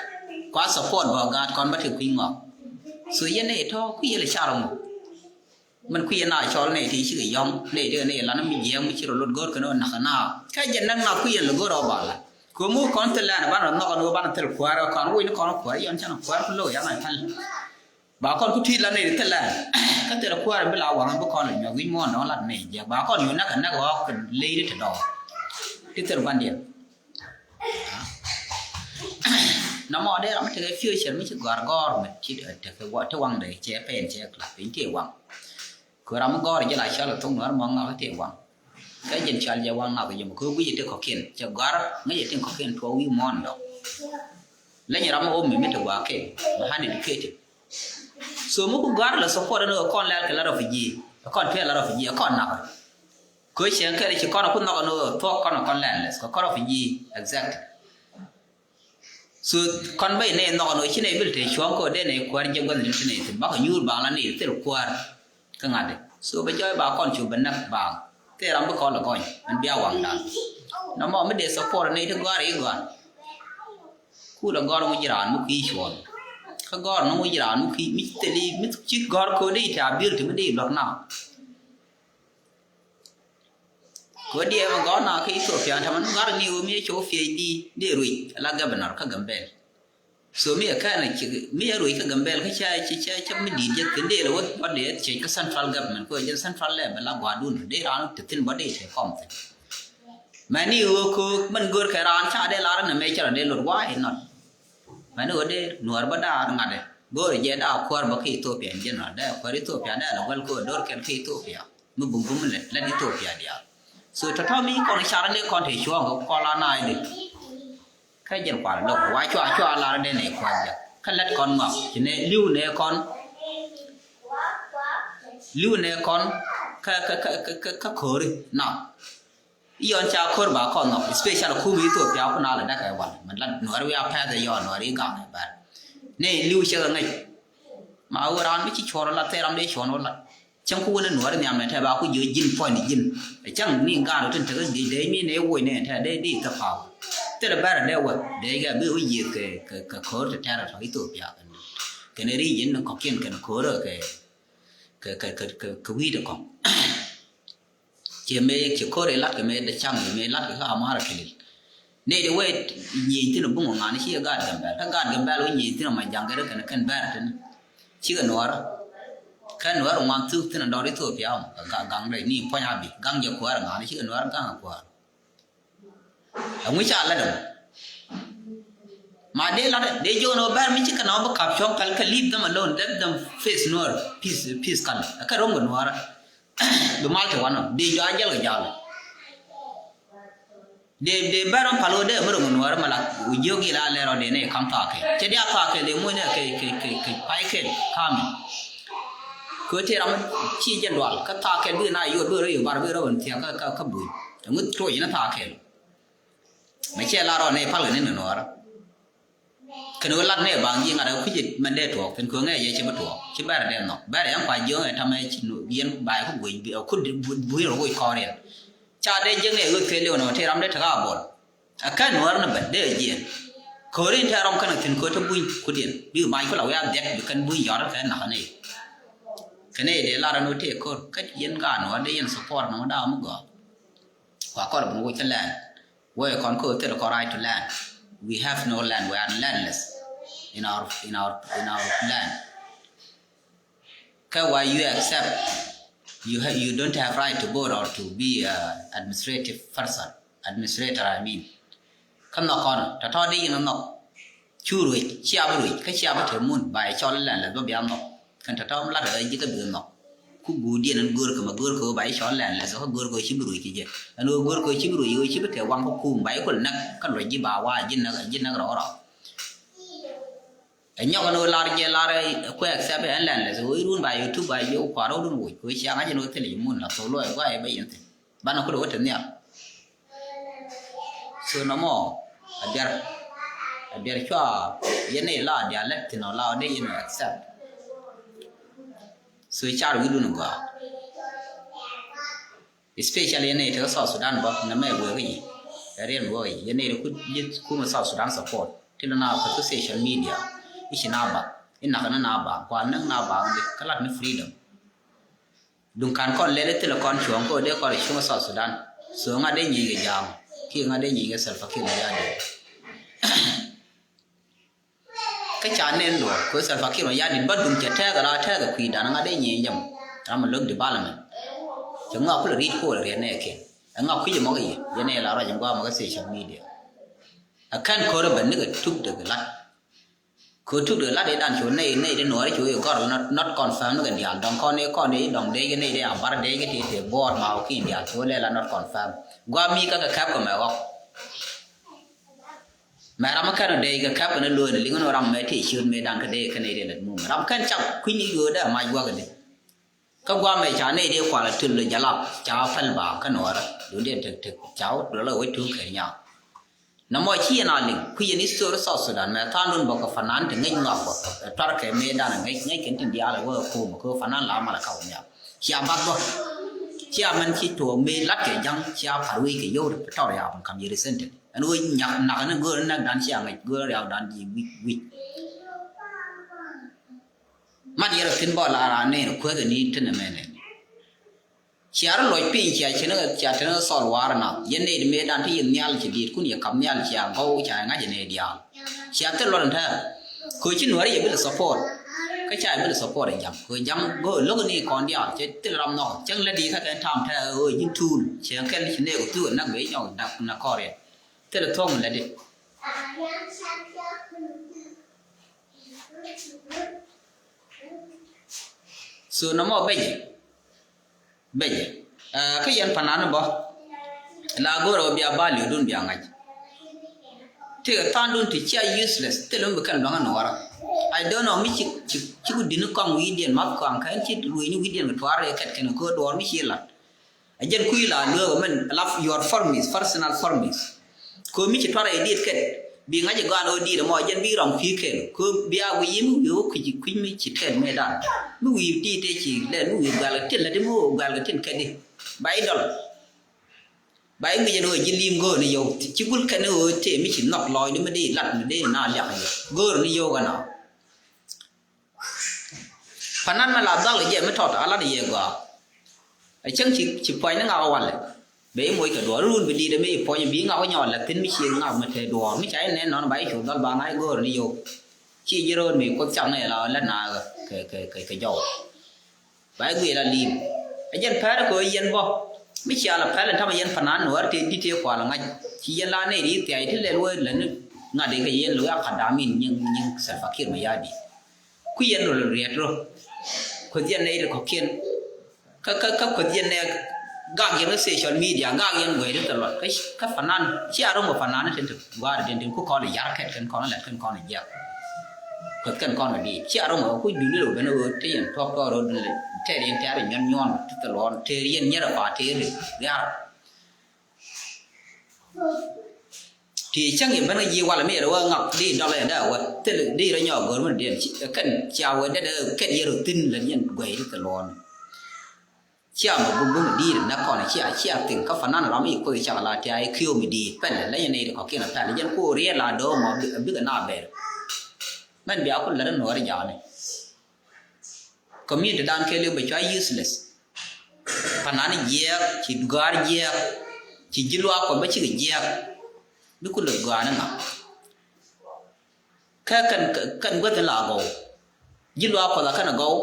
kua support bä gaat kɔn bä ti kui̱ ŋɔk. So yɛn ni tɔ̱ ku yɛl car ŋɔk. Min kui̱ na cɔl nɛy ti cikɛ yɔ̱ŋ nɛy ti nɛy lan mi jiɛɛŋ mi ci rɔ lot go̱o̱r kɛn ɔ nak na. Kä jɛ näk na kui̱ yɛn lɛ go̱o̱r ɔ bala. Kɛ mu kɔn thil lɛn ban rɔ nhɔk ni wä ban thil kuäär kɔn wi̱c ni kɔn kuäär yɔn can kuäär ku lo̱k yan a thil. Ba kɔn ku ti̱i̱t la nɛy ti thil lɛn. Kä thil kuäär bi la waŋ bi kɔn lɛ nyɔk wi̱c muɔ̱ɔ̱n dɔ̱ŋ lat nɛy jiɛk ba kɔn yun näk kɛ näk ɣɔk ley ti ti dɔɔk. Ti thil gua̱ndiɛn. Nɔmɔ dee ram mi tekɛ future mi ci gɔ̱a̱r gɔ̱a̱r mi ci tekɛ wä ti waŋ dee cɛ pɛn cɛ kla piny ti waŋ. Kɛ ram mi gɔ̱a̱r jɛ la cɔl thok nuɔr mɔ ŋak ti waŋ. Kɛ jɛn cɔl jɛ waŋ ŋak jɛ mɔ kɛ guic ti kɔkiɛn cɛ gɔ̱a̱r ŋäc jɛ tin kɔkiɛn tuɔ wi̱i̱ muɔ̱ɔ̱n dɔ̱ŋ. Leny ram mi wä mi mi ti gɔ̱a̱r kɛ mi han educated. So mi ku gɔ̱a̱r la support ni kɔn lɛl kɛ la refugee kɔn tuɛ la refugee kɔn nak. Kɛ cieŋ kɛl ci kɔn ku nhɔk ni thuɔk kɔn kɔn landless kɛ kɔn refugee exactly. So kɔn bä inɛ nhɔk ni ci nɛ bil te cuɔ̱ŋ kɛ dee nɛ kuäär jɛ gua̱n ni ti nɛ ti bakɛ nyuur baŋ la ni thil kuäär. Kä ŋa̱t so bɛ jɔɔy ba kɔn cu bɛ näk baŋ thil ram bi kɔn lɛ gɔny ɛn bia waŋ dan. Nɔmɔ mi dee support ni ti gɔ̱a̱r i̱ gɔ̱a̱r. Ku la gɔ̱r ŋuc raan mi kui̱ cuɔl. Kä gɔ̱r ni ŋuc raan mi kui̱ mi thili mi ci gɔ̱r kodi ti a bil ti mi di luäk na. Kodi ɛmɛ gɔ̱r na kä Ethiopia tamɛ ni gɔ̱r ni ɣöö mi cu P H D di ruic la governor kä Gambel. So mi ɛ kɛn mi ɛ ruic kä Gambel kä cɛ cɛ cɛ mi di̱i̱t jɛ thin dee lɛ wä bɔdi ɛ cɛ kä central government kɛ jɛ central level la gua̱dun dee raan ti thin bɔdi ti kɔm thin. Mɛni ɣöö köök min gör kɛ raan ca dee lar nɛ mɛ cɛ rɔ dee lot why not? Mɛni ɣöö dee nuɔr bä daar ŋa̱t dee gör jɛ daa kuäär bä kä Ethiopia in general dee kuäär Ethiopia dee la wäl kɛ ɣöö dor kɛn kä Ethiopia mi bum bum lɛ lɛt Ethiopia diaal. So tɔ̱tɔ̱ mi kɔn car ni kɔn te cuɔ̱ɔ̱ŋ kɛ kɔl a naai dee. Kä jɛn kual dɔk wa cua cua lar dee nɛ kual jɛ kä lɛt kɔn ŋɔak ci nɛ li̱w nɛ kɔn li̱w nɛ kɔn kä kä kä kä kä kööri na. Iɔn ca kör ba kɔn nhɔk especially kum Ethiopia ku na lɛ däk ɛ wal mɛ la nuɔr wiaa pɛth ɛ yɔɔ nuɔr i̱ gak ɛ bɛr. Ni li̱w cɛ kɛ ŋäc ma wä raan mi ci cuɔr wä la thɛr ram dee cuɔn wä la. Cäŋ ku wä ni nuɔr nhiam nɛ tɛ ba ku jiö ji̱n puɔ̱ny ji̱n. Ɛ cäŋ ni gaat wä tin tekɛ dee mi ni woc ni tɛ dee dee thɛ paw. Thilɛ bɛr dee wä dee kɛ bi wä yiëth kɛ kɛ kɛ kör tɛ tɛr tɔ Ethiopia kɛn kɛn ri ji̱n ni kɔkiɛn kɛn kör kɛ kɛ kɛ kɛ kɛ wi̱i̱dɛ kɔŋ. Ciɛ mëë ciɛ ko̱r ilat kɛ mëë dee cam kɛ mëë ilat kɛ kä amara kilil. Nɛy di wee nyieny thin a buŋ ŋa̱n ci gaat Gambɛl kä gaat Gambɛl wee nyieny thin a ma jaŋ kɛ rɛ kɛn kɛn bɛr thin. Cikɛ nuɔrä kɛn nuɔrä ŋuan thuk thin a dɔr Ethiopia ɔm kɛ gaŋ rɛ ni puɔ̱ny a bi gaŋ jɛ kuäär ŋa̱n cikɛ nuɔrä gaŋ a kuäär. Ɛŋu ca lat ɛmɔ? Ma dee lat dee jiɔn ɔ bɛr mi ci kɛ na ɔ bi kap cuɔ̱ŋ pɛl kɛ leave them alone, let them face nuɔr peace peace kal ɛ kɛ rom kɛ nuɔrä. Bi mal ti wanɔ dee jɔ a jɛl kɛ jal. Dee dee bɛr ɔ pal ɔ dee mi rom kɛ nuɔrä mi la wi jiök yi la lɛr ɔ dee ne kam thakɛ cɛ dee a thakɛ dee muc ne kɛ kɛ kɛ kɛ pay kɛ kami. Kɛ ɣöö tëë ram mi ci jɛn dual kä thaak kɛl bikɛ na yot bikɛ rɔ yot bar bikɛ rɔ ben thia̱k kä, kä, kä buny. Ɛŋu tuɔc ni thaak kɛl? Mɛ cɛ lar ɣɔn nɛ pal kɛ ni nɔnɔɔrä. Kɛn ɣöö lat nɛ baŋ ji̱ ŋa̱t ɛ kui̱c mɛn dee tuɔɔk thin kɛ ɣöö ŋɛ yɛ ci bi tuɔɔk ci bɛr dee nhɔk bɛr yɛn kua jiöŋ ɛ tamɛ ci yɛn ba̱a̱ ku guic bi ɛ kut bui̱r ɛ woc kɔɔr yɛn. Ca dee jiäk nɛ ɣöö thil liw nɛ ɣöö tëë ram dee te kä a bol. Ɛ kɛn nuäär ni bɛ dee jiɛn. Kööri in tɛ̈ rɔm kɛn kɛ thi̱n köö te buny kudiɛn bikɛ ba̱ny ku la wiaa dhiɛt bi kɛn buny yɔt kɛ nak ni. Kɛn i̱ dee lar ɛn wä tëë köör kä yɛn gaat nuäär dee yɛn support ni wä da̱a̱ mi gɔaa. Kua kɔr bi ni wä cä land. Wä ɛ kɔn köör thil kɔr right to land. We have no land, we are landless in our, in our, in our land. Kä why you accept you, ha, you don't have right to vote or to be a administrative person, administrator I mean. Kä nhɔk kɔn tɔ̱tɔ̱ di yɛn nhɔk. Cu ruec cia bi ruec kä cia bi te mun ba yɛ cɔl lɛn lɛ bä bia nhɔk. Kɛn tɔ̱tɔ̱ lat ɛ ji̱ kä bi nhɔk. Ku guur diɛn ɛn go̱o̱r kɛ mɛ go̱o̱r kɛ ba yɛ cɔl lɛn lɛ kä go̱o̱r kɛ ci bi ruec kɛ jɛ. Ɛn ɣöö go̱o̱r kɛ ci bi ruec ɣöö ci bi te waŋ kä kum ba yɛ kul näk kä luɔc ji̱ ba wa ji̱ näk ji̱ näk rɔɔrɔ. Ɛ nyɔk ni lar jɛ lar kuɛ accept ɛ lɛn lɛ so irun ba YouTube ba yɛ kuar rɔ dun wuc kuɛ cia ŋa̱c ni wä thil mun la so lo ɛ gua ɛ bɛ yɛn thil. Banɛ kul wä te nhial. So nɔmɔ a diar a diar cua yɛn ni la diar lɛ tin la de yɛn accept. So car wi dun gua. Especially yɛn nɛy ti kä South Sudan bä nɛ mɛ wee kä yi. Ɛ riɛn wee yi yɛn nɛy ti ku ji̱ kumɛ South Sudan support. Ti lɛ na pɛ kä social media i̱ ci na ba i̱ nak ni na ba kua näk na ba ŋä kä lat ni freedom. Duŋ kan kɔn lɛl i̱ thilɛ kɔn cuɔ̱ɔ̱ŋ kä dee kɔn i̱ cuŋä South Sudan. So ŋa dee nyieny kɛ ja̱a̱ŋ kiɛ ŋa dee nyieny kɛ Salva Kiir Mayardit. Kä ca nɛn luɔr kɛ Salva Kiir Mayardit bä duŋ cɛ tɛɛk ala tɛɛk kui̱dan ŋa̱t dee nyieny jɛm. Ram a lo̱k development cɛ ŋɔak kulɛ ri̱c kool riɛt nɛ kɛn. Ɛ ŋɔak kui̱c ɛmɔ kɛ yɛ yɛn ɛ la ruac in gua̱a̱k mɔ kä social media. Ɛ kɛn ko̱r ɛ bɛ nikɛ tuk dek lat. Kɛ tuk dek lat idan cu nɛy nɛy di nuɔɔri cu i̱ gɔr not, not confirm ni kɛ diaal dɔŋ kɔn i̱ kɔn i̱ dɔŋ dee kɛ nɛy di a bar dee kɛ ti ti buɔɔr ma wä ki̱n diaal cu lɛ la not confirm. Gua̱a̱k mi kä kɛ kɛp kɛ mɛ ɣɔk. Mɛ ram mi kɛn dee kɛ kɛp kɛ ni lo̱o̱n liŋ ni ram mɛ ti ciöt mëë da̱ŋ kä dee kɛn i̱ dee lät mum ram kɛn cak kui̱ny i̱ yo̱o̱ dee mac gua̱k di. Kä gua̱a̱ mɛ ca nɛy dee kual a tul lɛ jalap ca päl ba kä nuɔrä duun dee tek tek ca wä duɔl a wec tuŋ kɛ nyaak. Nɔmɔ ci yɛn a liŋ kui̱ yɛn history South Sudan mɛ tha̱a̱ŋ dun bä kɛ fanan ti ŋäc ŋɔak bä tuar kɛ mëë dan a ŋäc ŋäc kɛn tin diaal a wä kum kɛ fanan la mal a kaw nyaak. Cia bath bä cia mɛn ci tuɔɔk mëë lat kɛ ja̱ŋ cia par wec kɛ yio̱w tɔr yaap kam yɛ recently. Ɛn wec nyak nak ni go̱o̱r ni nak dan cia ŋäc go̱o̱r yaap dan ji̱ wi̱c wi̱c. Mat yɛrɛ thi̱n bä la raan nɛɛni kuäth ni tin ɛmɛ nɛn. Cia rɔ lɔc piny cia cin cia tin thɔl war na yɛn nɛy di mëë dan ti yɛ nhial ci diet kun yɛ kap nhial cia gɔw cia ŋa̱c nɛy diaal. Cia thil luɔt ɛn tɛɛr kɛ ci nuɔri yɛ bil support. Kä ca yɛ bil support ɛ ja̱ŋ kɛ ja̱ŋ go̱o̱ lo̱k ni kɔn diaal cɛ thil ram nhɔk cäŋ lɛ di kä kɛn tam tɛɛr ɣöö ji̱n tuul cɛ kɛl ci nɛy kɛ thuk ɛ nak bɛ inyɔk nak kɔr yɛ thil thuɔ̱ŋ lɛ di. So nɔmɔ bɛcɛ bɛcɛ kä yɛn panan bä la go̱rɛ wä bia baliw dun bia ŋa̱c. Ti kɛ than dun ti cia useless thil mi bi kɛn luaŋä nuɔrä. I don't know mi ci ci ci ku dini kɔŋ wi̱i̱diɛn math kɔaŋ kɛn ci ruëëni wi̱i̱diɛn kɛ tuaar rɛ kɛt kɛn kɛ duɔɔr mi ci lat. A jɛn kui̱ la lueek mɛn la your promise, personal promise. Kɛ mi ci tuarɛ i̱ diet kɛn bi ŋa̱c i̱ gɔaa ni wä diet ɛmɔ a jɛn bi rɔm kui̱ kɛn kɛ bia wi̱i̱ mi wi̱i̱ wä kui̱ kui̱ mi ci tɛt mɛ dan mi wi̱i̱ diet tɛ ci lɛn mi wi̱i̱ guɛl kɛ tin lɛ ti mi wä guɛl kɛ tin kɛn di ba i̱ dɔl. Ba i̱ ŋi̱c ɛn ɣöö ji̱ li̱i̱m go̱o̱r ni yɔw ci gul kɛn ɣöö tëë mi ci nhɔk lɔɔcdi mi dee lat mi dee na liak yɛ go̱o̱r ni yɔw kɛn ɔ. Panan mi la dhal kɛ jɛ mi tɔt a lat yɛ gɔaa. A cäŋ ci ci puɔ̱ny ni ŋak walɛ. Bɛ i̱ moc kɛ duɔɔr run bi di̱i̱t ɛmɛ i̱ puɔ̱ny bi ŋak wä nyɔɔl lɛ thi̱n mi ci ŋak mi te duɔɔr mi ca i̱ nɛn nɔn ba i̱ cu dhal ba ŋa̱c go̱o̱r ni yɔw. Ci ji̱ ro̱o̱n mi kuoth cak ni la lät na kɛ kɛ kɛ jɔw. Ba i̱ guic la li̱i̱m. Ɛ jɛn pɛr kɛ ɣöö yɛn bä mi cia la pɛl in tamɛ yɛn panan nuɔɔr tëë di̱t tëë kual ŋa̱c ci yɛn la nɛy ri thiac ti lɛl wee lät ni ŋa̱t i̱ kɛ yɛn lo̱k a kat dam in nyiŋ nyiŋ Salva Kiir Mayardit. Kui̱ yɛn rol riɛt rɔ. Kuoth yɛn nɛy ri kɔ̱kiɛn. Kä kä kä kuoth yɛn nɛ gak yɛn kä social media gak yɛn guɛy ri thil luɔt kä kä panan cia ro̱ŋ kɛ panan tin ti gua̱a̱r tin tin ku kɔn i̱ yar kɛt kɛn kɔn ilɛt kɛn kɔn i̱ jiɛk. Kueth kɛn kɔn kɛ diit. Cia rɔ ŋɔ kuc duni rɔ ben rɔ te yɛn tuɔk tɔɔr rɔ duni. Tɛɛr yɛn tɛɛr nyɔn nyɔn ti thil ɣɔn. Tɛɛr yɛn nyɛrɛ pa tɛɛr riar. Ti cäŋ yɛ ben kɛ ji̱ walɛ mi yɛ rɛ wä ŋak di dɔl yɛ dee wä. Thil di rɔ nyɔk gör mi diɛn. Kɛn cia wä dee dee kɛn yɛ rɔ thin lɛ yɛn guɛy ti thil ɣɔn. Cia mɛ bum bum di̱i̱t nɛ kɔn cia cia thiŋ kä fanan ram i̱ kuoth cak la tia i̱ kiom i̱ di̱i̱t pɛl lɛ nyɛ nɛy ti kɔkiɛn a pɛl jɛn ku riet la do̱o̱ŋ ɔ bikɛ na ber. Mɛn bia ku lät in nuɔɔr jaani. Community dan kɛ liw bɛ cua useless. Fanan jiɛɛk ci dugaar jiɛɛk ci ji̱ luaak kɔn bä cikɛ jiɛɛk. Bi ku lät gɔaa ni ŋa. Kä kɛn kɛn guäth in la gɔw ji̱ luaak kɔn la kɛn a gɔw.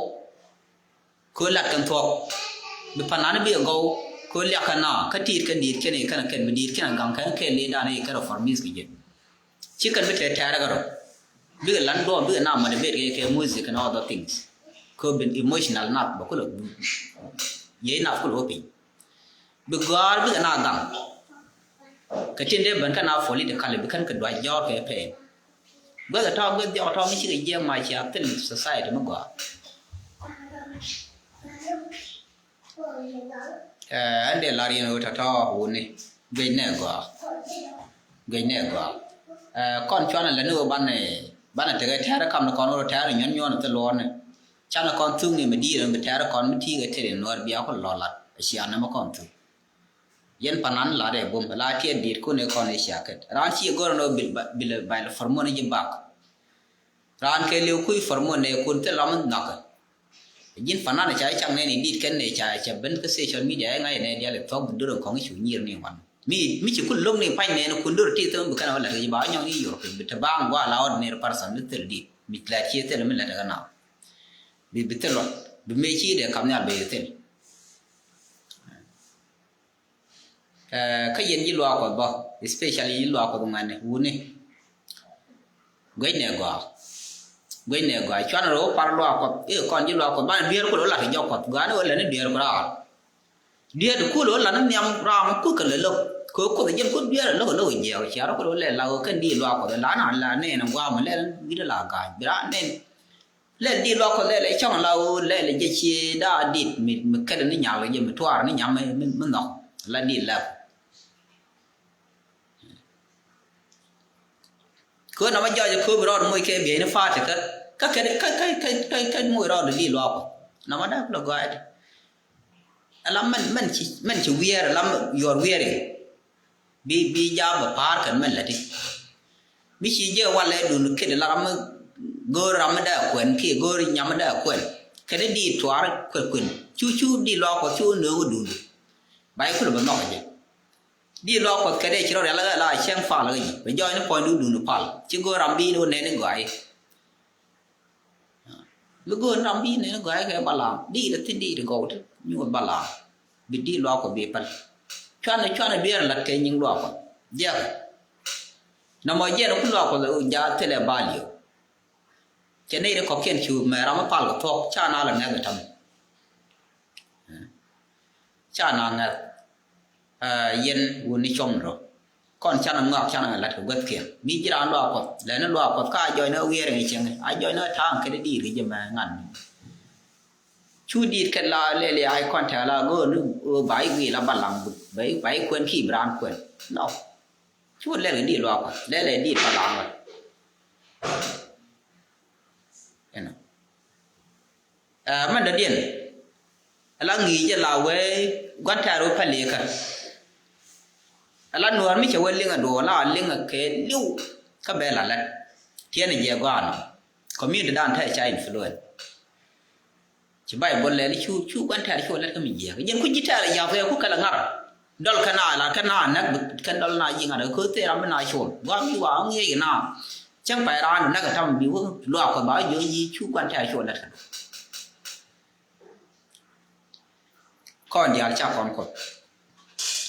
Kɛ lat kɛn thuɔ̱k bi panan bi a gɔw. Kɛ liak kɛn na kä tiit kɛn diit kɛn i̱ kɛn kɛn bi diit kɛn a gaŋ kɛn kɛn lidan i̱ kɛn a formis kɛ jɛ. Ci kɛn bi tɛɛr tɛɛr kɛ rɔ bikɛ lan duɔm bikɛ na motivate kɛ kɛ music and other things. Kɛ bi emotional nath bɛ kulɛ yey nath kulɛ wä piny. Bi gɔ̱a̱r bikɛ na gaŋ kɛ tin dee ben kɛn a political bi kɛn kɛ duac jɔɔr kɛ pɛn. Guäth ɛ tɔ̱ guäth jɔk tɔ̱ mi cikɛ jiɛk ma cia thil society mi gɔaa. Ɛn dee lar yɛn ɣöö tɔ̱tɔ̱ wuni guic nɛ gɔaa. Guic nɛ gɔaa. Kɔn cuanɛ lɛ ni ɣöö banɛ banɛ tekɛ tɛ̈rɛ kam ni kɔn ɣöö tɛ̈rɛ nyuɔn nyuɔn thil luɔɔni. Canɛ kɔn thuk ni mi di̱i̱r mi tɛ̈rɛ kɔn mi ti̱i̱kɛ tɛ̈rɛ nuɔɔr bia ku lɔ lat cia nɛmɛ kɔn thuk. Yɛn panan lat ɛ bum la tiɛt diet kun ɛ kɔn ɛ cia kɛt raan ci ɛ gɔr nɔ bil bil bil formon ɛ ji̱ bak. Raan kɛ liw kui̱ formon ɛ kun thil ram nhɔkɛ. Ji̱n fanan ca cak nɛn i̱ dit kɛn nɛ ca ca ben kä social media ɛ ŋa̱c nɛ dial ɛ thuɔ̱k bi dur in kɔŋ i̱ cu nyir ni wan mi mi ci kul lo̱k ni pa̱ny nɛn kun dur ti thäm bi kɛn ɛ wä lat kɛ ji̱ ba nyɔŋ ni yor kɛ bi te baŋ gua la ordinary person ni thil dit mi lat ci thil mi lat kɛ na bi bi thil wan bi mëë ci dee kam nhial bɛ thil. Kä yɛn ji̱ luaak Kuɔth bä especially ji̱ luaak Kuɔth ŋuɛ̈tni wuni. Guecnɛ gɔaa. Guecnɛ gɔaa cuanɛ rɔ wä par luaak Kuɔth i̱ kɔn ji̱ luaak Kuɔth banɛ dueer kul wä lat kɛ jɔk Kuɔth gɔaa ni wä lɛni dueer kul raar. Dueer kul wä lat ni nhiam raam kuth kɛ lɛ lo̱k kɛ wä Kuoth ji̱n kul dueer lo̱k lo̱k jiɛɛk ciaar kul wä lɛ la wä kɛn di luaak Kuɔth la na la nɛɛn gua̱a̱m lɛ wi̱n la ga̱a̱c bi raar nɛn. Lɛl dit luak Kuɔth lɛl ɛ cɔŋ la ɣöö lɛl ɛ jɛ cie daa dit mi mi kɛt ni nyal jɛ mi tuaar ni nyam mi mi nhɔk la dit lɛl. Köö nama jɔɔc ɛ köö bi rɔɔd moc kɛ bieyni pa̱a̱t kä kä kɛt kä kä kä kä kä moc rɔɔd dit luak Kuɔth nama daa kulɛ gɔaaɛ di. Ala mɛn mɛn ci mɛn ci wiɛɛr ala yuɔr wiɛɛr i̱. Bi bi jaam bɛ pa̱a̱r kɛn mɛn läti. Mi ci jɛ walɛ dun kit la ram mi go̱o̱r ram mi dee kuɛn kiɛ go̱o̱r nyam mi dee kuɛn kɛn di tuaar kuɛ kuɛn cu cu di luaak Kuɔth cu nööŋ dun. Ba i̱ kulɛ bɛ nhɔk jɛ di luaak Kuɔth kɛn ci rɔ rial la cɛŋ pal kä ji̱ bɛ jɔɔc ni puɔ̱ny dun dun pal ci go̱o̱r ram bi ni wä nɛn ni gɔaa i̱. Mi go̱o̱r ram bi nɛn gɔ̱a̱c kɛ Balaam diit a thi̱n diit gɔw ti nyuɔth Balaam bi diit luaak Kuɔth bi päl. Cuanɛ cuanɛ dueer lat kɛ nyiŋ luaak Kuɔth jiɛk. Nɔmɔ jiɛn ku luaak Kuɔth jaat thilɛ bal yio̱w. Cɛ nɛy ri kɔ̱kiɛn cu mɛ ram mi pal kɛ thuɔ̱k ca na lɛ ŋɛth ɛ ta̱m. Ca na ŋɛth. Yɛn wun ni cuɔm rɔ kɔn canɛ ŋɔak canɛ ŋɛ lat kɛ guäthkiɛn mi ji̱ raan luaak Kuɔth lɛni luaak Kuɔth ka a jɔcnɛ wiɛɛr ŋɛ cieŋ a jɔcnɛ ta̱a̱ŋ kɛn diit kɛ jɛ mɛ ŋa̱n. Cu diit kɛn la lɛli a i̱ kɔn tɛ̈ la go̱o̱r ni ɣöö ba i̱ guiil a Balaam ba i̱ kuɛn ki bi raan kuɛn. Nɔ cu lɛl kɛ diit luaak Kuɔth lɛl ɛ diit Balaam. Ɛnɔ. Ɛ mɛn dɔ̱diɛn ala ŋi̱i̱c ala wee gua̱n tɛ̈r wä päl ikä. Ala nuɔ̱ɔ̱r mi cɛ wee liŋ a duɔ̱ɔ̱r la a liŋ a kɛ li̱w. Kä bɛ la lät tiɛn a jiɛ gɔaa nɔ. Community dan tɛ̈ ca influence. Ci Baybol lɛl cu cu gua̱n tɛ̈r cu lät kä mi jiɛk jiɛn ku ji̱ tɛ̈r a ya̱th kɛ ku kɛ la ŋa̱r. Dɔl kɛ na la kɛ na näk kɛn dɔl na ji̱ ŋa̱r kɛ köth thɛɛr ram mi na col gua̱n mi wa ŋiɛc kɛ na. Cäŋ pay raan näk kɛ tam bi wä luaak Kuɔth ba jiɔ yi̱ cu gua̱n tɛ̈r cu lät kɛ. Kɔn diaal ca kɔn Kuɔth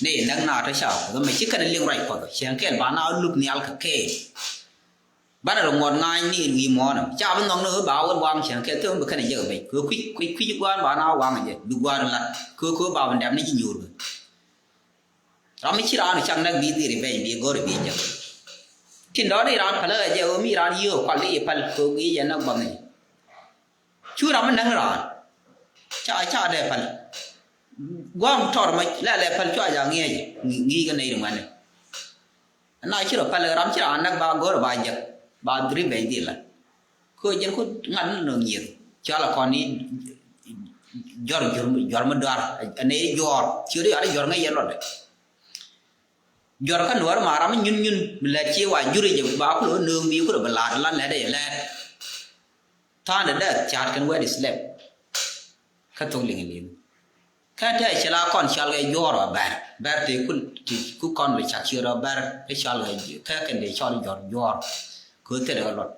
ni näk na tɔ ca Kuɔth mɛ ci kɛn liŋ ruac Kuɔth cieŋ kɛl ba na lup nhial kɛ kɛɛl. Banɛ rɔ ŋuɔt ŋa̱a̱ny ni wi̱i̱ muɔ̱ɔ̱nɛ ca bi nhɔk ni ɣöö ba wä waŋ cieŋ kɛl thil mi bi kɛn jek bɛc kɛ kui̱ kui̱ kui̱ gua̱a̱r ba na waŋ jɛ bi gua̱a̱r lat kɛ kɛ ba bi dɛm ni ci nyuur kɛ. Ram mi ci raan cak näk bi dhiri bɛny bi go̱ri bi jek. Tin dɔ̱ɔ̱n i̱ raan päl ɛ jɛ ɣöö mi raan yio̱o̱k kual i̱ päl kɛ ɣöö ŋi̱i̱c jɛ näk bäŋ i̱. Cu ram mi näŋ raan. Ca, ca dee päl. Gua̱a̱m tɔr mɔ lɛ lɛ päl cua ja̱ ŋi̱eec. Ŋi̱i̱c kɛ nɛy ri ŋuɛ̈ni. Na ci rɔ päl ram ci raan näk ba go̱r ba jek. Ba revenge dhil la. Kɛ ɣöö jɛn ku ŋa̱t ni nöŋ nyieth. Cua la kɔn i̱ juɔr, juɔr, juɔr mi duar. Ɛ nɛy i̱ juɔr. Ci ɣöö di yɔal i̱ juɔr ŋäc yɛ luɔtdɛ. Juɔr kä nuɔ̱ɔ̱r ma ram mi nyun nyun mi lät ci wa juri jɛ ba ku lo̱ nööŋ mi ku lo̱ bi la̱a̱t la lät ɛ lät. Tha̱a̱ŋ dee dee ca̱a̱t kɛn wɛɛt islɛp. Kä thok liŋ liŋ. Kä tɛɛ cɛ la kɔn cɔal kɛ juɔ̱ɔ̱r ɔ bɛr. Bɛr tëë ku, tëë ku kɔn bi cak ciöt ɔ bɛr. Kä cɔal kɛ, kä kɛn dee cɔl juɔ̱ɔ̱r juɔ̱ɔ̱r. Kɛ ɣöö thilɛ kɛ luɔt.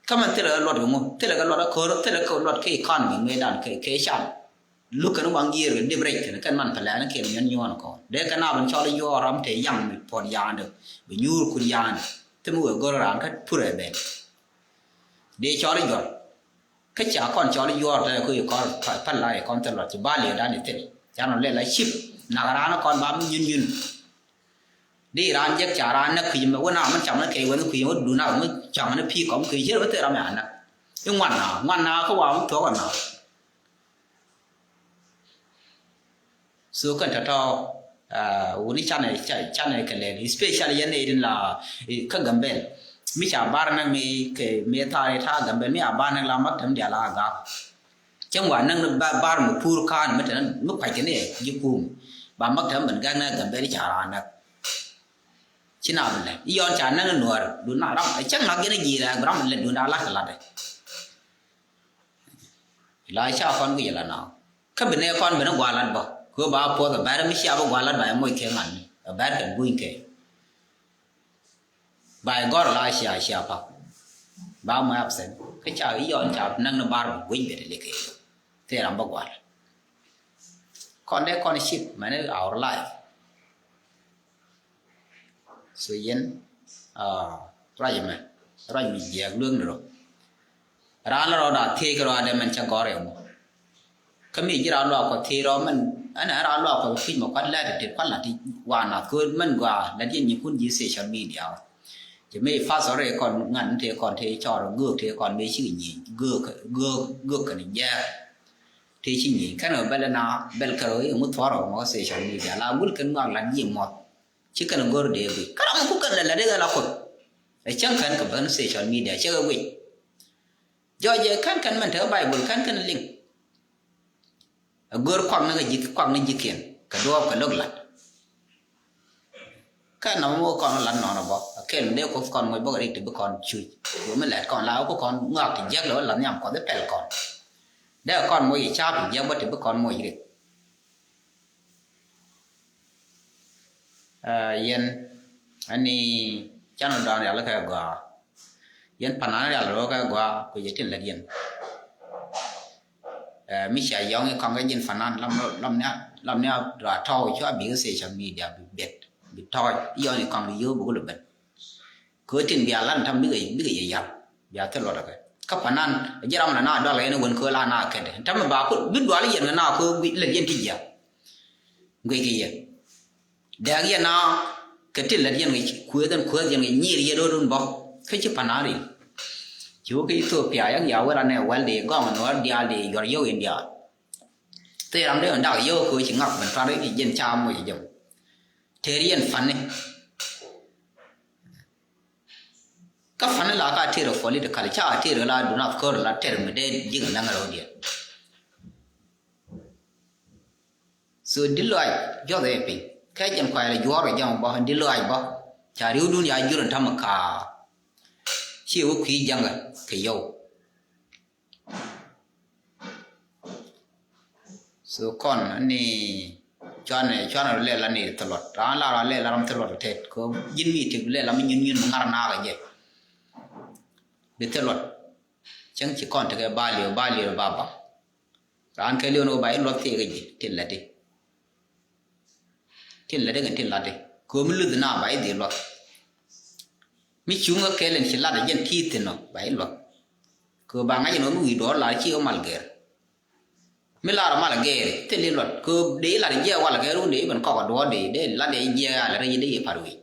Kä mɛn thilɛ kɛ luɔt kɛ ŋu, thilɛ kɛ luɔt kä ko̱r, thilɛ kɛ luɔt kɛ economy mëëdan kɛ, kɛ can. Luk kɛn waŋ yiëër kɛ dip rɛc kɛn, kɛn man pɛ lɛn kɛn nyɔn nyuɔn kɔn. Dee kɛn a ben cɔl i̱ yuɔɔr ram te yaŋ mi puɔt ya̱a̱ndɛ, bi nyuur kut ya̱a̱ndɛ. Thim wëë go̱r raan kä pur ɛ ben. Dee cɔl i̱ juɔr. Kä ca kɔn cɔl i̱ yuɔɔr te ku i̱ kɔn pal la i̱ kɔn thil luɔt ci ba liëë dan i̱ thil. Ca nɔ lɛ la cip. Nak raan kɔn ba mi nyun nyun. Di raan jek ca raan näk kui̱ mɛ wä na mɛ cam ni kɛ wä ni kui̱ wä dun na mɛ cam ni pi̱i̱ kɔm kui̱ ci rɛ mɛ thil ram ya näk. I̱ ŋuan na, ŋuan na kä wa mɛ thuɔk na. So kɛn tɔ̱tɔ̱, ah, wuni canɛ, ca-, canɛ kɛ lɛl, especially yɛn nɛy tin la, eh, kä Gambɛl. Mi ca bar näk mi kɛ, mi thaar i̱ ta̱a̱ Gambɛl, mi a bar näk la maktam diaal a gak. Cäŋ wa näk ni ba-, bar mi pur ka̱a̱n mi tɛn, mi kuac kɛ ni ji̱ kum. Ba maktam ben gak näk Gambɛl ca raan näk. Ci na bi lɛ. I̱ yɔn ca näk ni nuɔr, dun na ram, cäŋ na gɛn ji̱ rɛ, ram lɛ dun da lat kɛ lat dɛ. La ca kɔn guic la na. Kä bi nɛ kɔn bi ni gualat bä. Kɛ ba puɔth a bɛr mi cia bi gualat ba moc kɛ ŋan. A bɛr kɛ guic kɛ. Ba gɔr la cia cia pak. Ba mɔ absent. Kä ca i̱ yɔn ca näk ni bar bi guic bɛ te likɛ. Thil ram bä gual. Kɔn dee kɔn cip mɛn our life. So yɛn, ah, ruac ɛmɛ, ruac mi jiɛɛk lueŋni rɔ. Raan la rɔ da thiec kɛ rɔ adɛ mɛn cɛ gɔr ɛmɔ. Kä mi ji̱ raan luaak kɔ thiec rɔ mɛn, ɛn ɛ raan luaak kɔ kui̱c mɛ kuat lɛt ti kuat lat ti wa nath kɛ mɛn gɔaa lɛt yɛn nyinkun ji̱ social media. Cɛ mi fas ɔ rɛ kɔn ŋan tëë kɔn tëë cɔr göök tëë kɔn mëë cikɛ nyieny göök, göök, göök kɛn jɛɛk. Tëë ci nyieny kɛn ɛ bɛl ɛna bɛl kɛn ɛ ŋu thuɔr ɔ mɔ social media la gul kɛn ŋɔak lat ji̱ mɔth. Ci kɛn go̱r dee guic. Kä ram mi ku kɛn lɛ lɛ dee kɛ la kuoth. Ɛ cäŋ kɛn kɛ ben social media cɛ kɛ guic. Jɔɔc ɛ kɛn kɛn mɛn te Baibol kɛn kɛn liŋ. Ɛ go̱r kuak ni kɛ ji̱, kuak ni ji̱kiɛn kɛ duɔɔp kɛ lo̱k lat. Kä nɔmɔ mi wä kɔn lat nɔnɔ bɔ. Ɛ kɛl mi dee kuoth kɔn moc bä kɛ rik ti bi kɔn cuc. Wä mi lɛt kɔn la wä ku kɔn ŋɔak ti jiäk lɛ wä la nhiam kuɔth i̱ pɛl kɔn. Dee kɔn moc i̱ caap ti jiäk bä ti bi kɔn moc rik. Ɛ, yɛn ani canɛ dɔɔn rial kɛ gɔaa. Yɛn panan rial rɔ kɛ gɔaa ku yɛ tin lät yɛn. Ɛ, mi cia yɔŋ i̱ kɔŋ kɛ ji̱n panan lam, lam nia, lam nia ra tɔw cua bi kɛ social media bi bet bi tɔc yɔŋ i̱ kɔŋ di yio̱w bi ku lɛ ben. Kɛ tin bia lan tam bikɛ, bikɛ yɛ yal bia thil luɔt kɛ kä panan. Ji̱ ram na na dual kɛ ni wen kɛ la na kɛt tam ba ku bi dual yɛn na kɛ bi lɛ yɛn ti jia. Guic kɛ yɛ dɛk yɛn na kɛ ti lät yɛn kɛ kueth ɛn kueth yɛn kɛ nyir yɛ dodun bɔ kä ci panan ri. Ci wä kɛ Ethiopia yɛn ya wä ran ɛ wɛl di gɔŋ nuɔr dial di yuɔr yio̱w in dial. Thil ram di dak yio̱w kɛ ci ŋak ben tuar i̱ jɛn ca moc jɛ. Tëër yɛn pani. Kä pani la ka tëër ɛ political ca tëër la dunath kör la tëër mi dee ji̱ kɛ naŋ rɛw diɛn. So di lɔac juɔth ɛ piny kɛ jɛn kuay la juɔr kɛ jam bä di lɔac bä ca riwdun ya jur in ta̱mɛ kaa. Ci wä kui̱ jaŋɛ kɛ yio̱w. So kɔn ni cuanɛ, cuanɛ rɔ lɛl ani thilɔt. Ran la rɔ lɛl ram thilɔt tet ko ji̱n mi ti lɛl ram nyin nyin ŋar na kɛ jɛ. Bi thilɔt. Cäŋ ci kɔn tekɛ ba liw, ba liw ba ba. Ran kɛ liw ni ba iluɔt thik kɛ ji̱ tin lɛti. Tin lɛti kɛ tin lati. Ko mi luth na ba idhi luɔt. Mi cuŋä kɛl in ci lat a jɛn ti thin ɔ ba iluɔt. Ko ba ŋa̱c in ɔ mi wi̱i̱ duɔɔr lar ci ɔ mal gɛr. Mi lar ɔ mal gɛr thil iluɔt ko dee ilat jiɛ wal gɛr wun dee iben kɔk a duɔɔr dee dee lat dee jiɛ al rɛy dee ipat wi̱i̱.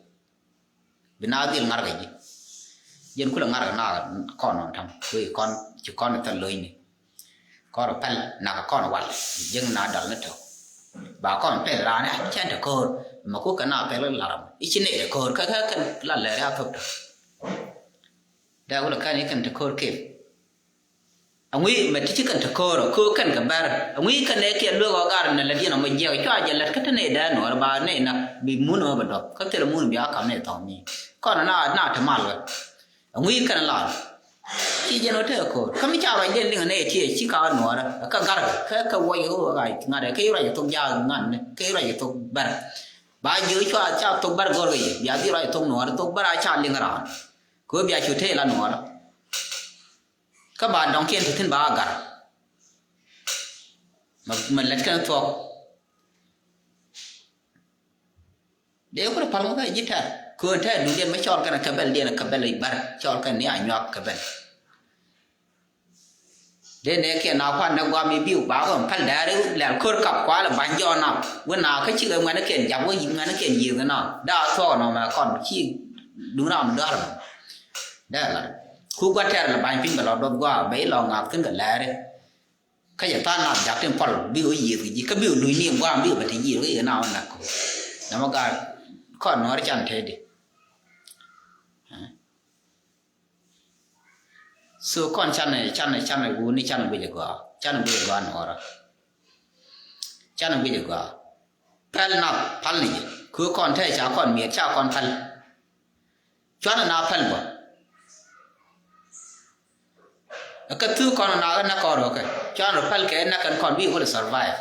Bi na dhil ŋarkɛ ji̱. Ji̱n kulɛ ŋarkɛ na kɔn nɔn tam. Wee kɔn ci kɔn thil lo̱cni. Kɔn rɔ pɛl nak kɔn wal. Ji̱n na dɔl ni tɔ̱. Ba kɔn pɛl raan ni cɛn te ko̱o̱r. Mɛ kukɛ na pɛl lar. I̱ ci nɛy te ko̱o̱r kä kä kɛn la lɛr ya thop tɔ̱. Dee wulɛ kɛn i̱ kɛn te ko̱o̱r kɛl. Aŋui mɛ ti ci kɛn te ko̱o̱r ɔ ko̱o̱r kɛn kɛ bɛr. Aŋui kɛn nɛ kiɛ luek ɔ gar nɛ lɛ diɛn ɔ mɛ jiɛk cua jɛ lɛt kä te nɛ dee nuɔr ba nɛ na bi mun ɔ bɛ dɔp kä thilɛ mun bia kam nɛ thɔŋ mi kɔn na na te mal wɛ. Aŋui kɛn la ci jɛn ɔ te ko̱o̱r kä mi ca ruac den liŋ nɛ tiɛ ci ka nuɔr kä gar kɛ kɛ wuɔc ɔ ŋa̱t kɛ ruac thok ja ŋa̱t kɛ ruac thok bɛr. Ba jiö cua ca thok bɛr gɔr kɛ yɛ bia dhi ruac thok nuɔr thok bɛr a ca liŋ raan. Kɛ bia cu te la nuɔr. Kä ba dɔŋkiɛn ti thi̱n ba gar. Mɛ lɛt kɛn thuɔk. Dee kurɛ pal ŋukä ji̱ tɛr köön tɛr duŋdiɛn mɛ cɔl kɛn kɛ bɛl diɛn kɛ bɛl i̱ bär cɔl kɛn ni a nyuak kɛ bɛl. Dee nɛ kiɛn na kuan nɛ guam i̱ biu ba kɔn pal dɛɛri lɛl kör kap kualɛ ba̱ny jɔɔn na wä na kä cikɛ ŋuɛn kiɛn jap wä ŋuɛn kiɛn yiëth na daa thuɔk nɔ mɛ kɔn ci duŋ ram dɔ̱r mɛ. Dee la ku gua̱ tɛr lɛ ba̱ny piny bɛ lɔ duɔth gua̱ bɛ i̱ lɔ ŋak thi̱n kɛ lɛɛri. Kä jɛ tha̱a̱ŋ nath jak tin pɔl bi wä yiëth kɛ ji̱ kä bi wä luc ni gua̱a̱m bi wä bɛ te yiëth kɛ yɛ na wä nak kɛ wä. Namä gaat kɔn nuɔ̱ɔ̱r can te di. So kɔn can can can wuni can guic gɔaa can guic gɔaa nuɔrä. Can guic gɔaa. Pɛl nath pal ni jɛ ku kɔn te ca kɔn miet ca kɔn pɛl. Cuanɛ na pɛl bä. Kä thuk kɔn na kä na kɔn rɔ kɛ cuanɛ rɔ pɛl kɛ na kɛn kɔn bi wä survive.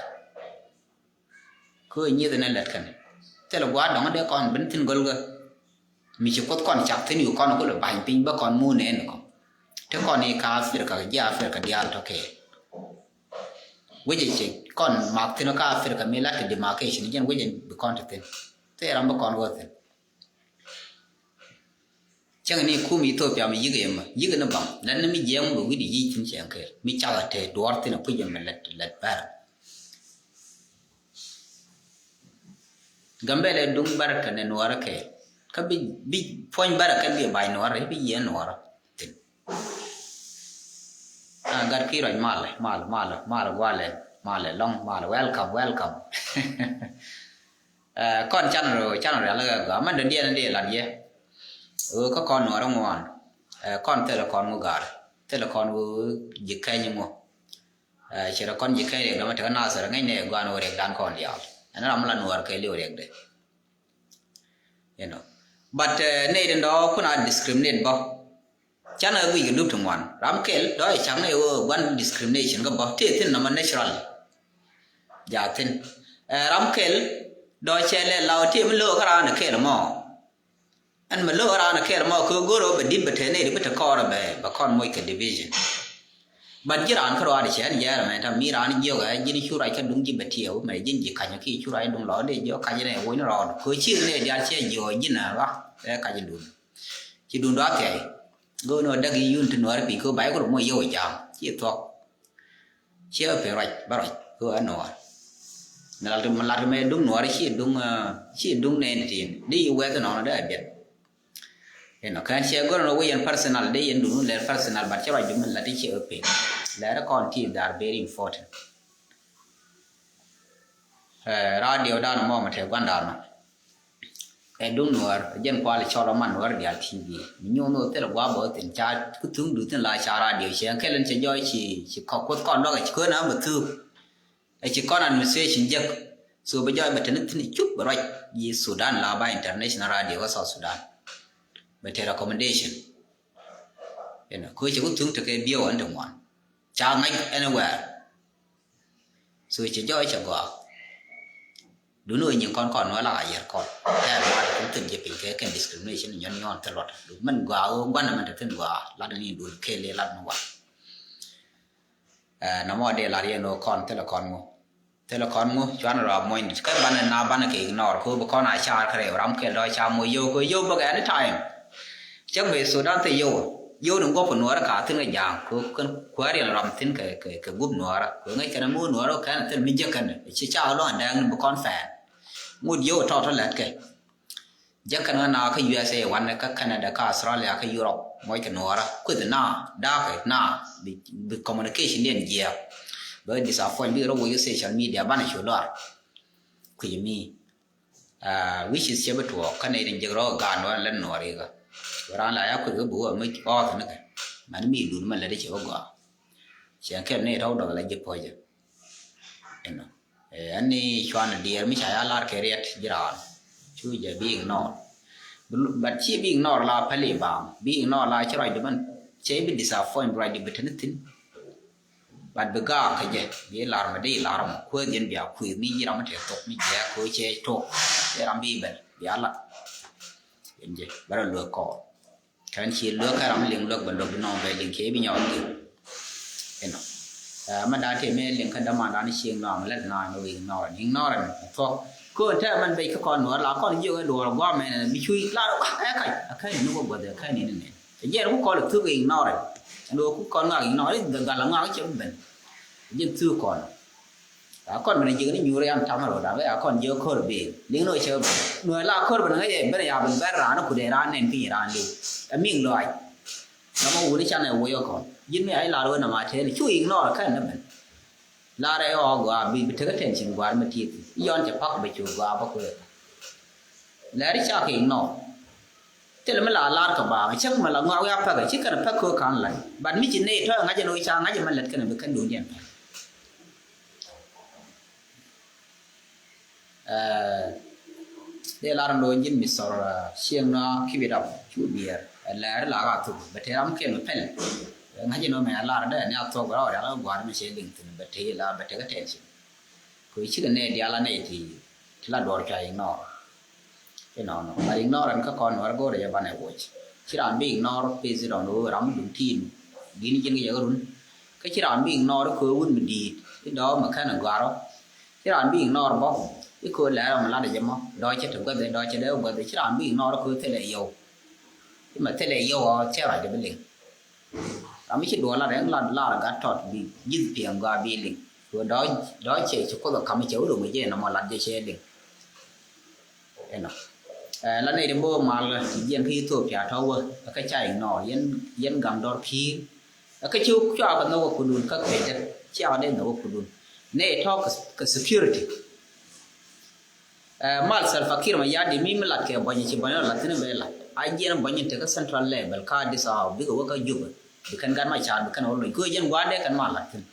Kö nyieth ni lɛt kɛn thil gua̱a̱r dɔ̱ŋ dee kɔn ben thi̱n gölgä. Mi ci kuoth kɔn cak thi̱n yu kɔn kulɛ ba̱ny piny bä kɔn muun ɛn kɔn. Ti kɔn i̱ ka Africa ji̱ Africa diaal tɔ̱ kɛ. Wecɛ ci kɔn mak thi̱n ka Africa mi la ti demarcation jɛn wecɛ bi kɔn ti thi̱n. Thil ram bi kɔn wä thi̱n. Cäŋ ni kum Ethiopia mi yik yɛ mɛ yik ni baŋ lɛt ni mi jiɛɛŋ bɛ wi̱di yic thi̱n cɛɛŋ kɛɛl mi cakɛ te duɔ̱ɔ̱r thi̱n a puc yɛ mɛ lɛt lɛt bɛr. Gambɛlɛ duŋ bɛr kɛ nɛ nuɔɔrɛ kɛɛl kä bi bi puɔ̱ny bɛr kɛn bi bac nuɔɔrɛ bi yiɛn nuɔɔrɛ thi̱n. Ah, gat ki ruac malɛ malɛ malɛ malɛ gualɛ malɛ lɔŋ malɛ welcome welcome. Eh, kɔn can ro can ro rial ga ga man de diɛn de lat yɛ. Ɣöö kä kɔn nuɔɔr ŋuan. Eh, kɔn thilɛ kɔn ŋu gar thilɛ kɔn ɣöö ji̱ kɛny ŋu. Eh, ci rɔ kɔn ji̱ kɛny riɛk dɔmɛ tekɛ nasir ŋäcnɛ guan ɣöö riɛk dan kɔn diaal. Ɛn ram mi la nuɔɔr kɛ liw riɛk de. You know. But eh, nɛy din dɔ̱ kun a discriminate bä. Canɛ guic kɛ dup ti ŋuan ram kɛl dɔ̱ ɛ cak ni ɣöö guan discrimination kä bä tëë thi̱n nɔmɔ natural. Ja thi̱n. Eh, ram kɛl dɔ̱ cɛ lɛ law tëë mi lo̱o̱ kä raan ɛ kɛl mɔ. Ɛn mi lo̱o̱ kä raan ɛ kɛl mɔ kɛ go̱r ɣöö bɛ di̱t bɛ te nɛy di bi te kɔɔr bɛ bɛ kɔn moc kɛ division. But ji̱ raan kä ruaadɛ cɛ ɛn jɛɛr mɛ ta mi raan jiök ɛ ji̱n cu ruac kä duŋ ji̱ bɛ tiɛɛw mɛ ji̱n ji̱ ka̱nyä ki cu ruac duŋ lɔ dee jiök ka̱nyä nɛ woc ni rɔɔd kɛ ci nɛ diaal cɛ jiök ji̱n ɛ ɣa ɛ ka̱nyä duŋ. Ci duŋ dɔ̱a̱ thia̱y go̱o̱n ɔ däk yun ti nuɔ̱ɔ̱r piny ko̱ bay kul muɔ̱c yio̱w ja̱a̱m ci thuɔ̱k. Ciɛ piny ruac bä ruac ko̱ ɛ nuɔ̱ɔ̱r. Mi lat mi lat mi duŋ nuɔ̱ɔ̱r ci duŋ ci duŋ nɛn tin di yi wɛth nɔnɔ dee a biɛt. Inɔ kɛn ciɛ go̱o̱n ɔ wec yɛn personal di yɛn duŋ lɛr personal but ci ruac duŋ mi lat ci ɛ piny. Lɛr kɔn ti they are very important. Eh, radio dan mɔ mɛ te guan dan mɔ. Ɛ duŋ nuɔr jɛn kual cɔl ɔ man nuɔr dial T V. Mi nyuŋ nuɔr thil gua bɔ thin ca ku thuŋ du thin la ca radio cɛ kɛl in cɛ jɔy ci ci kɔ kuth kɔn dɔk ci kön a mɛ thuk. Ɛ ci kɔn administration jek. So bɛ jɔy bɛ thin thin cup bɛ ruac yi Sudan la ba international radio ka South Sudan. Bɛ te recommendation. You know, ko ci ku thuŋ te kɛ bieu an te ŋuan. Ca ŋa̱c anywhere. So cɛ jɔɔc cɛ gɔaa. Duni wä nyin kɔn kɔn wä la ka yɛr kɔn. Tɛɛr ma de kum thin jɛ piny kɛ kɛn discrimination nyɔn nyɔn thil luɔt. Mɛn gɔaa wä guan mɛn te thin gɔaa lat ni dul kɛl lat ni wa. Ɛ na mɔ de lat yɛn wä kɔn thil kɔn ŋu. Thil kɔn ŋu cuan rɔ muɔny kä banɛ na banɛ kɛ ignore ko bi kɔn a car kɛ rɛw ram kɛl dɔ ca mo yow ko yow bä kɛ anytime. Cäk bɛ Sudan thil yow yow ni guɔp nuɔrɛ ka thin kɛ ja̱a̱ŋ ko kɛn kuäär yɛl ram thin kɛ kɛ kɛ gup nuɔrɛ ko ŋäc kɛn mo nuɔrɛ kɛn thil mi jek kɛn ci ca lɔŋ dɛŋ ni bi kɔn fɛɛn. Ŋut yow tɔt tɔ lɛt kɛ. Jɛ kɛn ŋa na kä U S A wanɛ kä Canada kä Australia kä Europe mɔc kɛ nuɔɔrä kueth na da̱a̱kɛ na bi, bi communication diɛn jiɛɛk. Bɛ disappoint bi rɔ wec social media banɛ cu lɔr. Kui̱ mi, ah, which is cɛ bi tuɔɔk kä nɛy tin jek rɔ gaat nuɔɔrä lät nuɔɔrä ikä. Bɛ ran la ya kueth kä bi wä mi ɔɔth nikɛ mani mi dun mɛ lät cɛ bi gɔaa. Cɛ kɛn ni tɔw dɔk la ji̱ pɔcɛ. Ɛnɔ. Ɛn ni cuan diɛɛr mi ca ya lar kɛ riɛt ji̱ raan. Cu jɛ bi ignore. But ci bi ignore la pɛli bam. Bi ignore la ci ruacdi bän. Cɛ bi disappoint ruacdi bi teni thin. But bi gaak kɛ jɛ bi lar mi di lar mɔ kueth jɛn bia kueth mi ji̱ ram mi tɛ thok mi jɛ ko cɛ tok. Cɛ ram bi bɛl bia lat. Jɛn jɛ bɛ rɔ luek kɔɔr. Kɛn ci luek kɛ ram liŋ luek bɛ luek di nɔŋ bɛ liŋ kɛ bi nyɔk di. Inɔ. Mɛ da tɛ mɛ liŋ kɛ dama dan cieŋ nɔŋ lɛ na mɛ wi̱i̱ nɔrɛ ni nɔrɛ ni thuɔk. Ko tɛ mɛn bɛ kɛ kɔn nuɔr la kɔn jiök ɛ duɔr guam mɛ bi cuy la ɛ kac ɛ kac ni wä guɔth ɛ kac ni ni ni. Jɛ ku kɔn thuk ignore. Ɛn wä ku kɔn ŋak ignore gal ŋak cɛ ben. Jɛ thuk kɔn. A kɔn ben ji̱ ni nyuur yan tam rot a kɔn ji̱ kor ben liŋ ni wä cɛ ben. Nuɛ la kor ben ŋa yɛ ben ya ben bɛr ran ku de ran nen piny ran liw. Ɛ miŋ lɔac. Lamɔ wuni canɛ woc ɔ kɔn ji̱n mi a ilar wen ama tɛɛni cu ignore kɛn ni ben. Lar ɛ ɔ gɔaa bi bi tekɛ tension guar mi tiet. Yɔn cɛ pak bɛ cu gɔaa bä kuɛ. Lɛri ca kɛ ignore. Thilɛ mi la lar kɛ baaŋ cäŋ mi la ŋɔak wiak pɛkɛ ci kɛn pɛk kɛ kan lac. But mi ci nɛy tɔ̱ ŋa̱c ɛn ɣöö ca ŋa̱c ɛmɛ lät kɛn bi kɛn duun diɛn pɛk. Dee lar ɛn ɣöö ji̱n mi sɔr cieŋ nɔ keep it up cu biɛɛr. Ɛ lɛɛri la ka thuk bɛ tëë ram kɛn mi pɛl. Ŋa̱c ɛn ɣöö mɛ lar dee ni a thok bɛ rɔ rial kä gua̱a̱r mi cɛ liŋ thi̱n bɛ tëë la bɛ tëë kɛ tension. Kɛ cikɛ nɛy diaal anɛy ti ti la duɔr cua ignore. Inɔnɔ la ignore ɛn kä kɔn nuɔr go̱o̱rɛ jɛ banɛ woc. Ci raan bi ignore pesi dɔn wee ram mi duŋ tin. Gini jiɛn kɛ jɛ kä run. Kä ci raan bi ignore kɛ wun mi di̱i̱t. I̱ dɔɔ mɛ kɛn gɔ̱a̱rɔ. Ci raan bi ignore bɔ. I̱ kɛ lɛɛrɛ mɛ latdɛ jɛ mɔ dɔɔ cɛ te guɛthɛ dɔɔ cɛ dee guɛthɛ ci raan bi ignore kɛ thilɛ yɛw. I̱ mɛ thilɛ yɛw ɔ cɛ ruacdɛ bi liŋ. Ram mi ci duɔl lat ɛn lat lar gat tɔt bi ji̱th piɛŋ gɔaa bi liŋ. Kɛ dɔ̱ dɔ̱ cɛ ci kuoth ɔ kam cɛ wä rom jɛ nɔmɔ lat jɛ cɛ liŋ. Ɛnɔ. Ɛ la nɛy ti bo̱o̱ mal ti jiɛn kä Ethiopia tɔ̱ wä ɛ kä ca ignore yɛn yɛn gam dɔr pi̱i̱r. Ɛ kä ci cua kɛ nhɔk wä kudun kä kecä cia kɛ dee nhɔk wä kudun. Nɛy tɔ̱ kɛ security. Ɛ mal Salva Kiir Mayardit mi mi lat kɛ buɔ̱ny ci buɔ̱ny lat thin bɛ lat a jiɛn buɔ̱ny in tekä central level ka Addis Ababa bikɛ wä kä Juba bi kɛn gat ma caar bi kɛn wä lony kɛ wä jiɛn gua̱a̱r dee kɛn mal lat thin.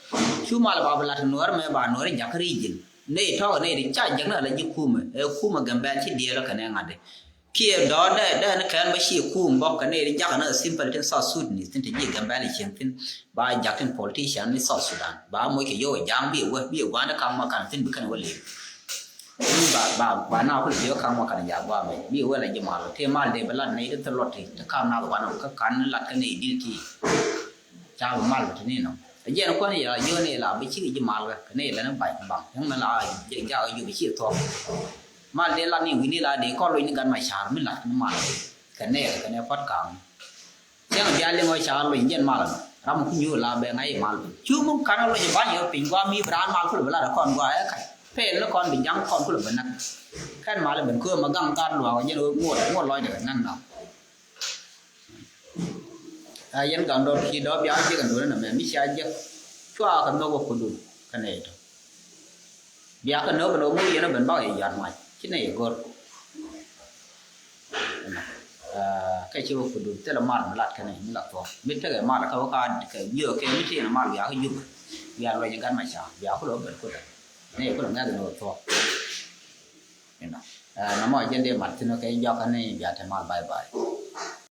Cu mal ba bi lat nuɔr mɛ ba nuɔr in jakä region nɛy tɔk nɛy di ca jek ni ala ji̱ kumɛ ɛ kumɛ Gambɛl ci diɛɛl kɛn ɛ ŋa̱t di. Kiɛ dɔ̱ dee dee ni kɛn bä ci kum bɔk kɛ nɛy di jakä ni simple tin South Sudanese tin ti ji̱ Gambɛl cieŋ thin ba jak tin politician ni South Sudan ba moc kɛ yio̱w ja̱a̱ŋ bi wä bi gua̱a̱r dee kaŋ ma kan thin bi kɛn wä lëë. Ba ba ba na kul jiök kaŋ ma kan ja gua mɛ bi wä la ji̱ mal ti mal de bä lat nɛy ti thil luɔt ti ti kam na wanɔ kä kan lat kä nɛy di̱t ti. Ca bi mal bä ti ni nɔ. Ɛ jiɛn kuan ya jiök ni la bi ci ji̱ mal kä kɛ nɛy la ni bac baŋ yäŋ na la ja ja ju bi ci thuɔk. Mal de lat ni wi̱ni la de kɔn loc ni gat ma car mi lat ni mal kɛ nɛy kɛ nɛy puɔt kaŋ. Cäŋ bia liŋ ɔ ca luny jɛn mal ram ku nyuur la bɛ ŋa̱c mal. Cu mi kan luny ban yɔ piny gua mi bi raan mal kul bi lat kɔn gua ɛ kac. Pel ni kɔn bi jaŋ kɔn kul bi nak. Kɛn mal ben kuɛ ma gaŋ gat luaak jɛn ɣöö ŋuɔt ŋuɔt lɔcdɛ kɛ nak nak. A yɛn gaŋ dɔr ki dɔr bia jek ɛn duɔ̱n ɛn ɛmɛ mi cia jek. Cua kɛ nhɔk wä kudun kɛ nɛy tɔ. Bia kɛ nööp ɛn ɣöö ŋu yɛn ɛ ben bak yɛ ya̱r mac ci nɛy ɛ go̱r. Ɛ kɛ ci wä kudun thilɛ mal mi lat kɛn mi la thuɔ̱k mi tekɛ mal kä wä ka kɛ jiök kɛ mi tiɛn mal bia kä juk. Bia luɛny gat ma ca bia kulɛ wä ben kudɛ nɛy kulɛ ŋɛth ɛn ɣöö thuɔ̱k. Inɔ. Ɛ nɔmɔ jɛn dee mat thin kɛ jɔk kä ni bia te mal bye bye.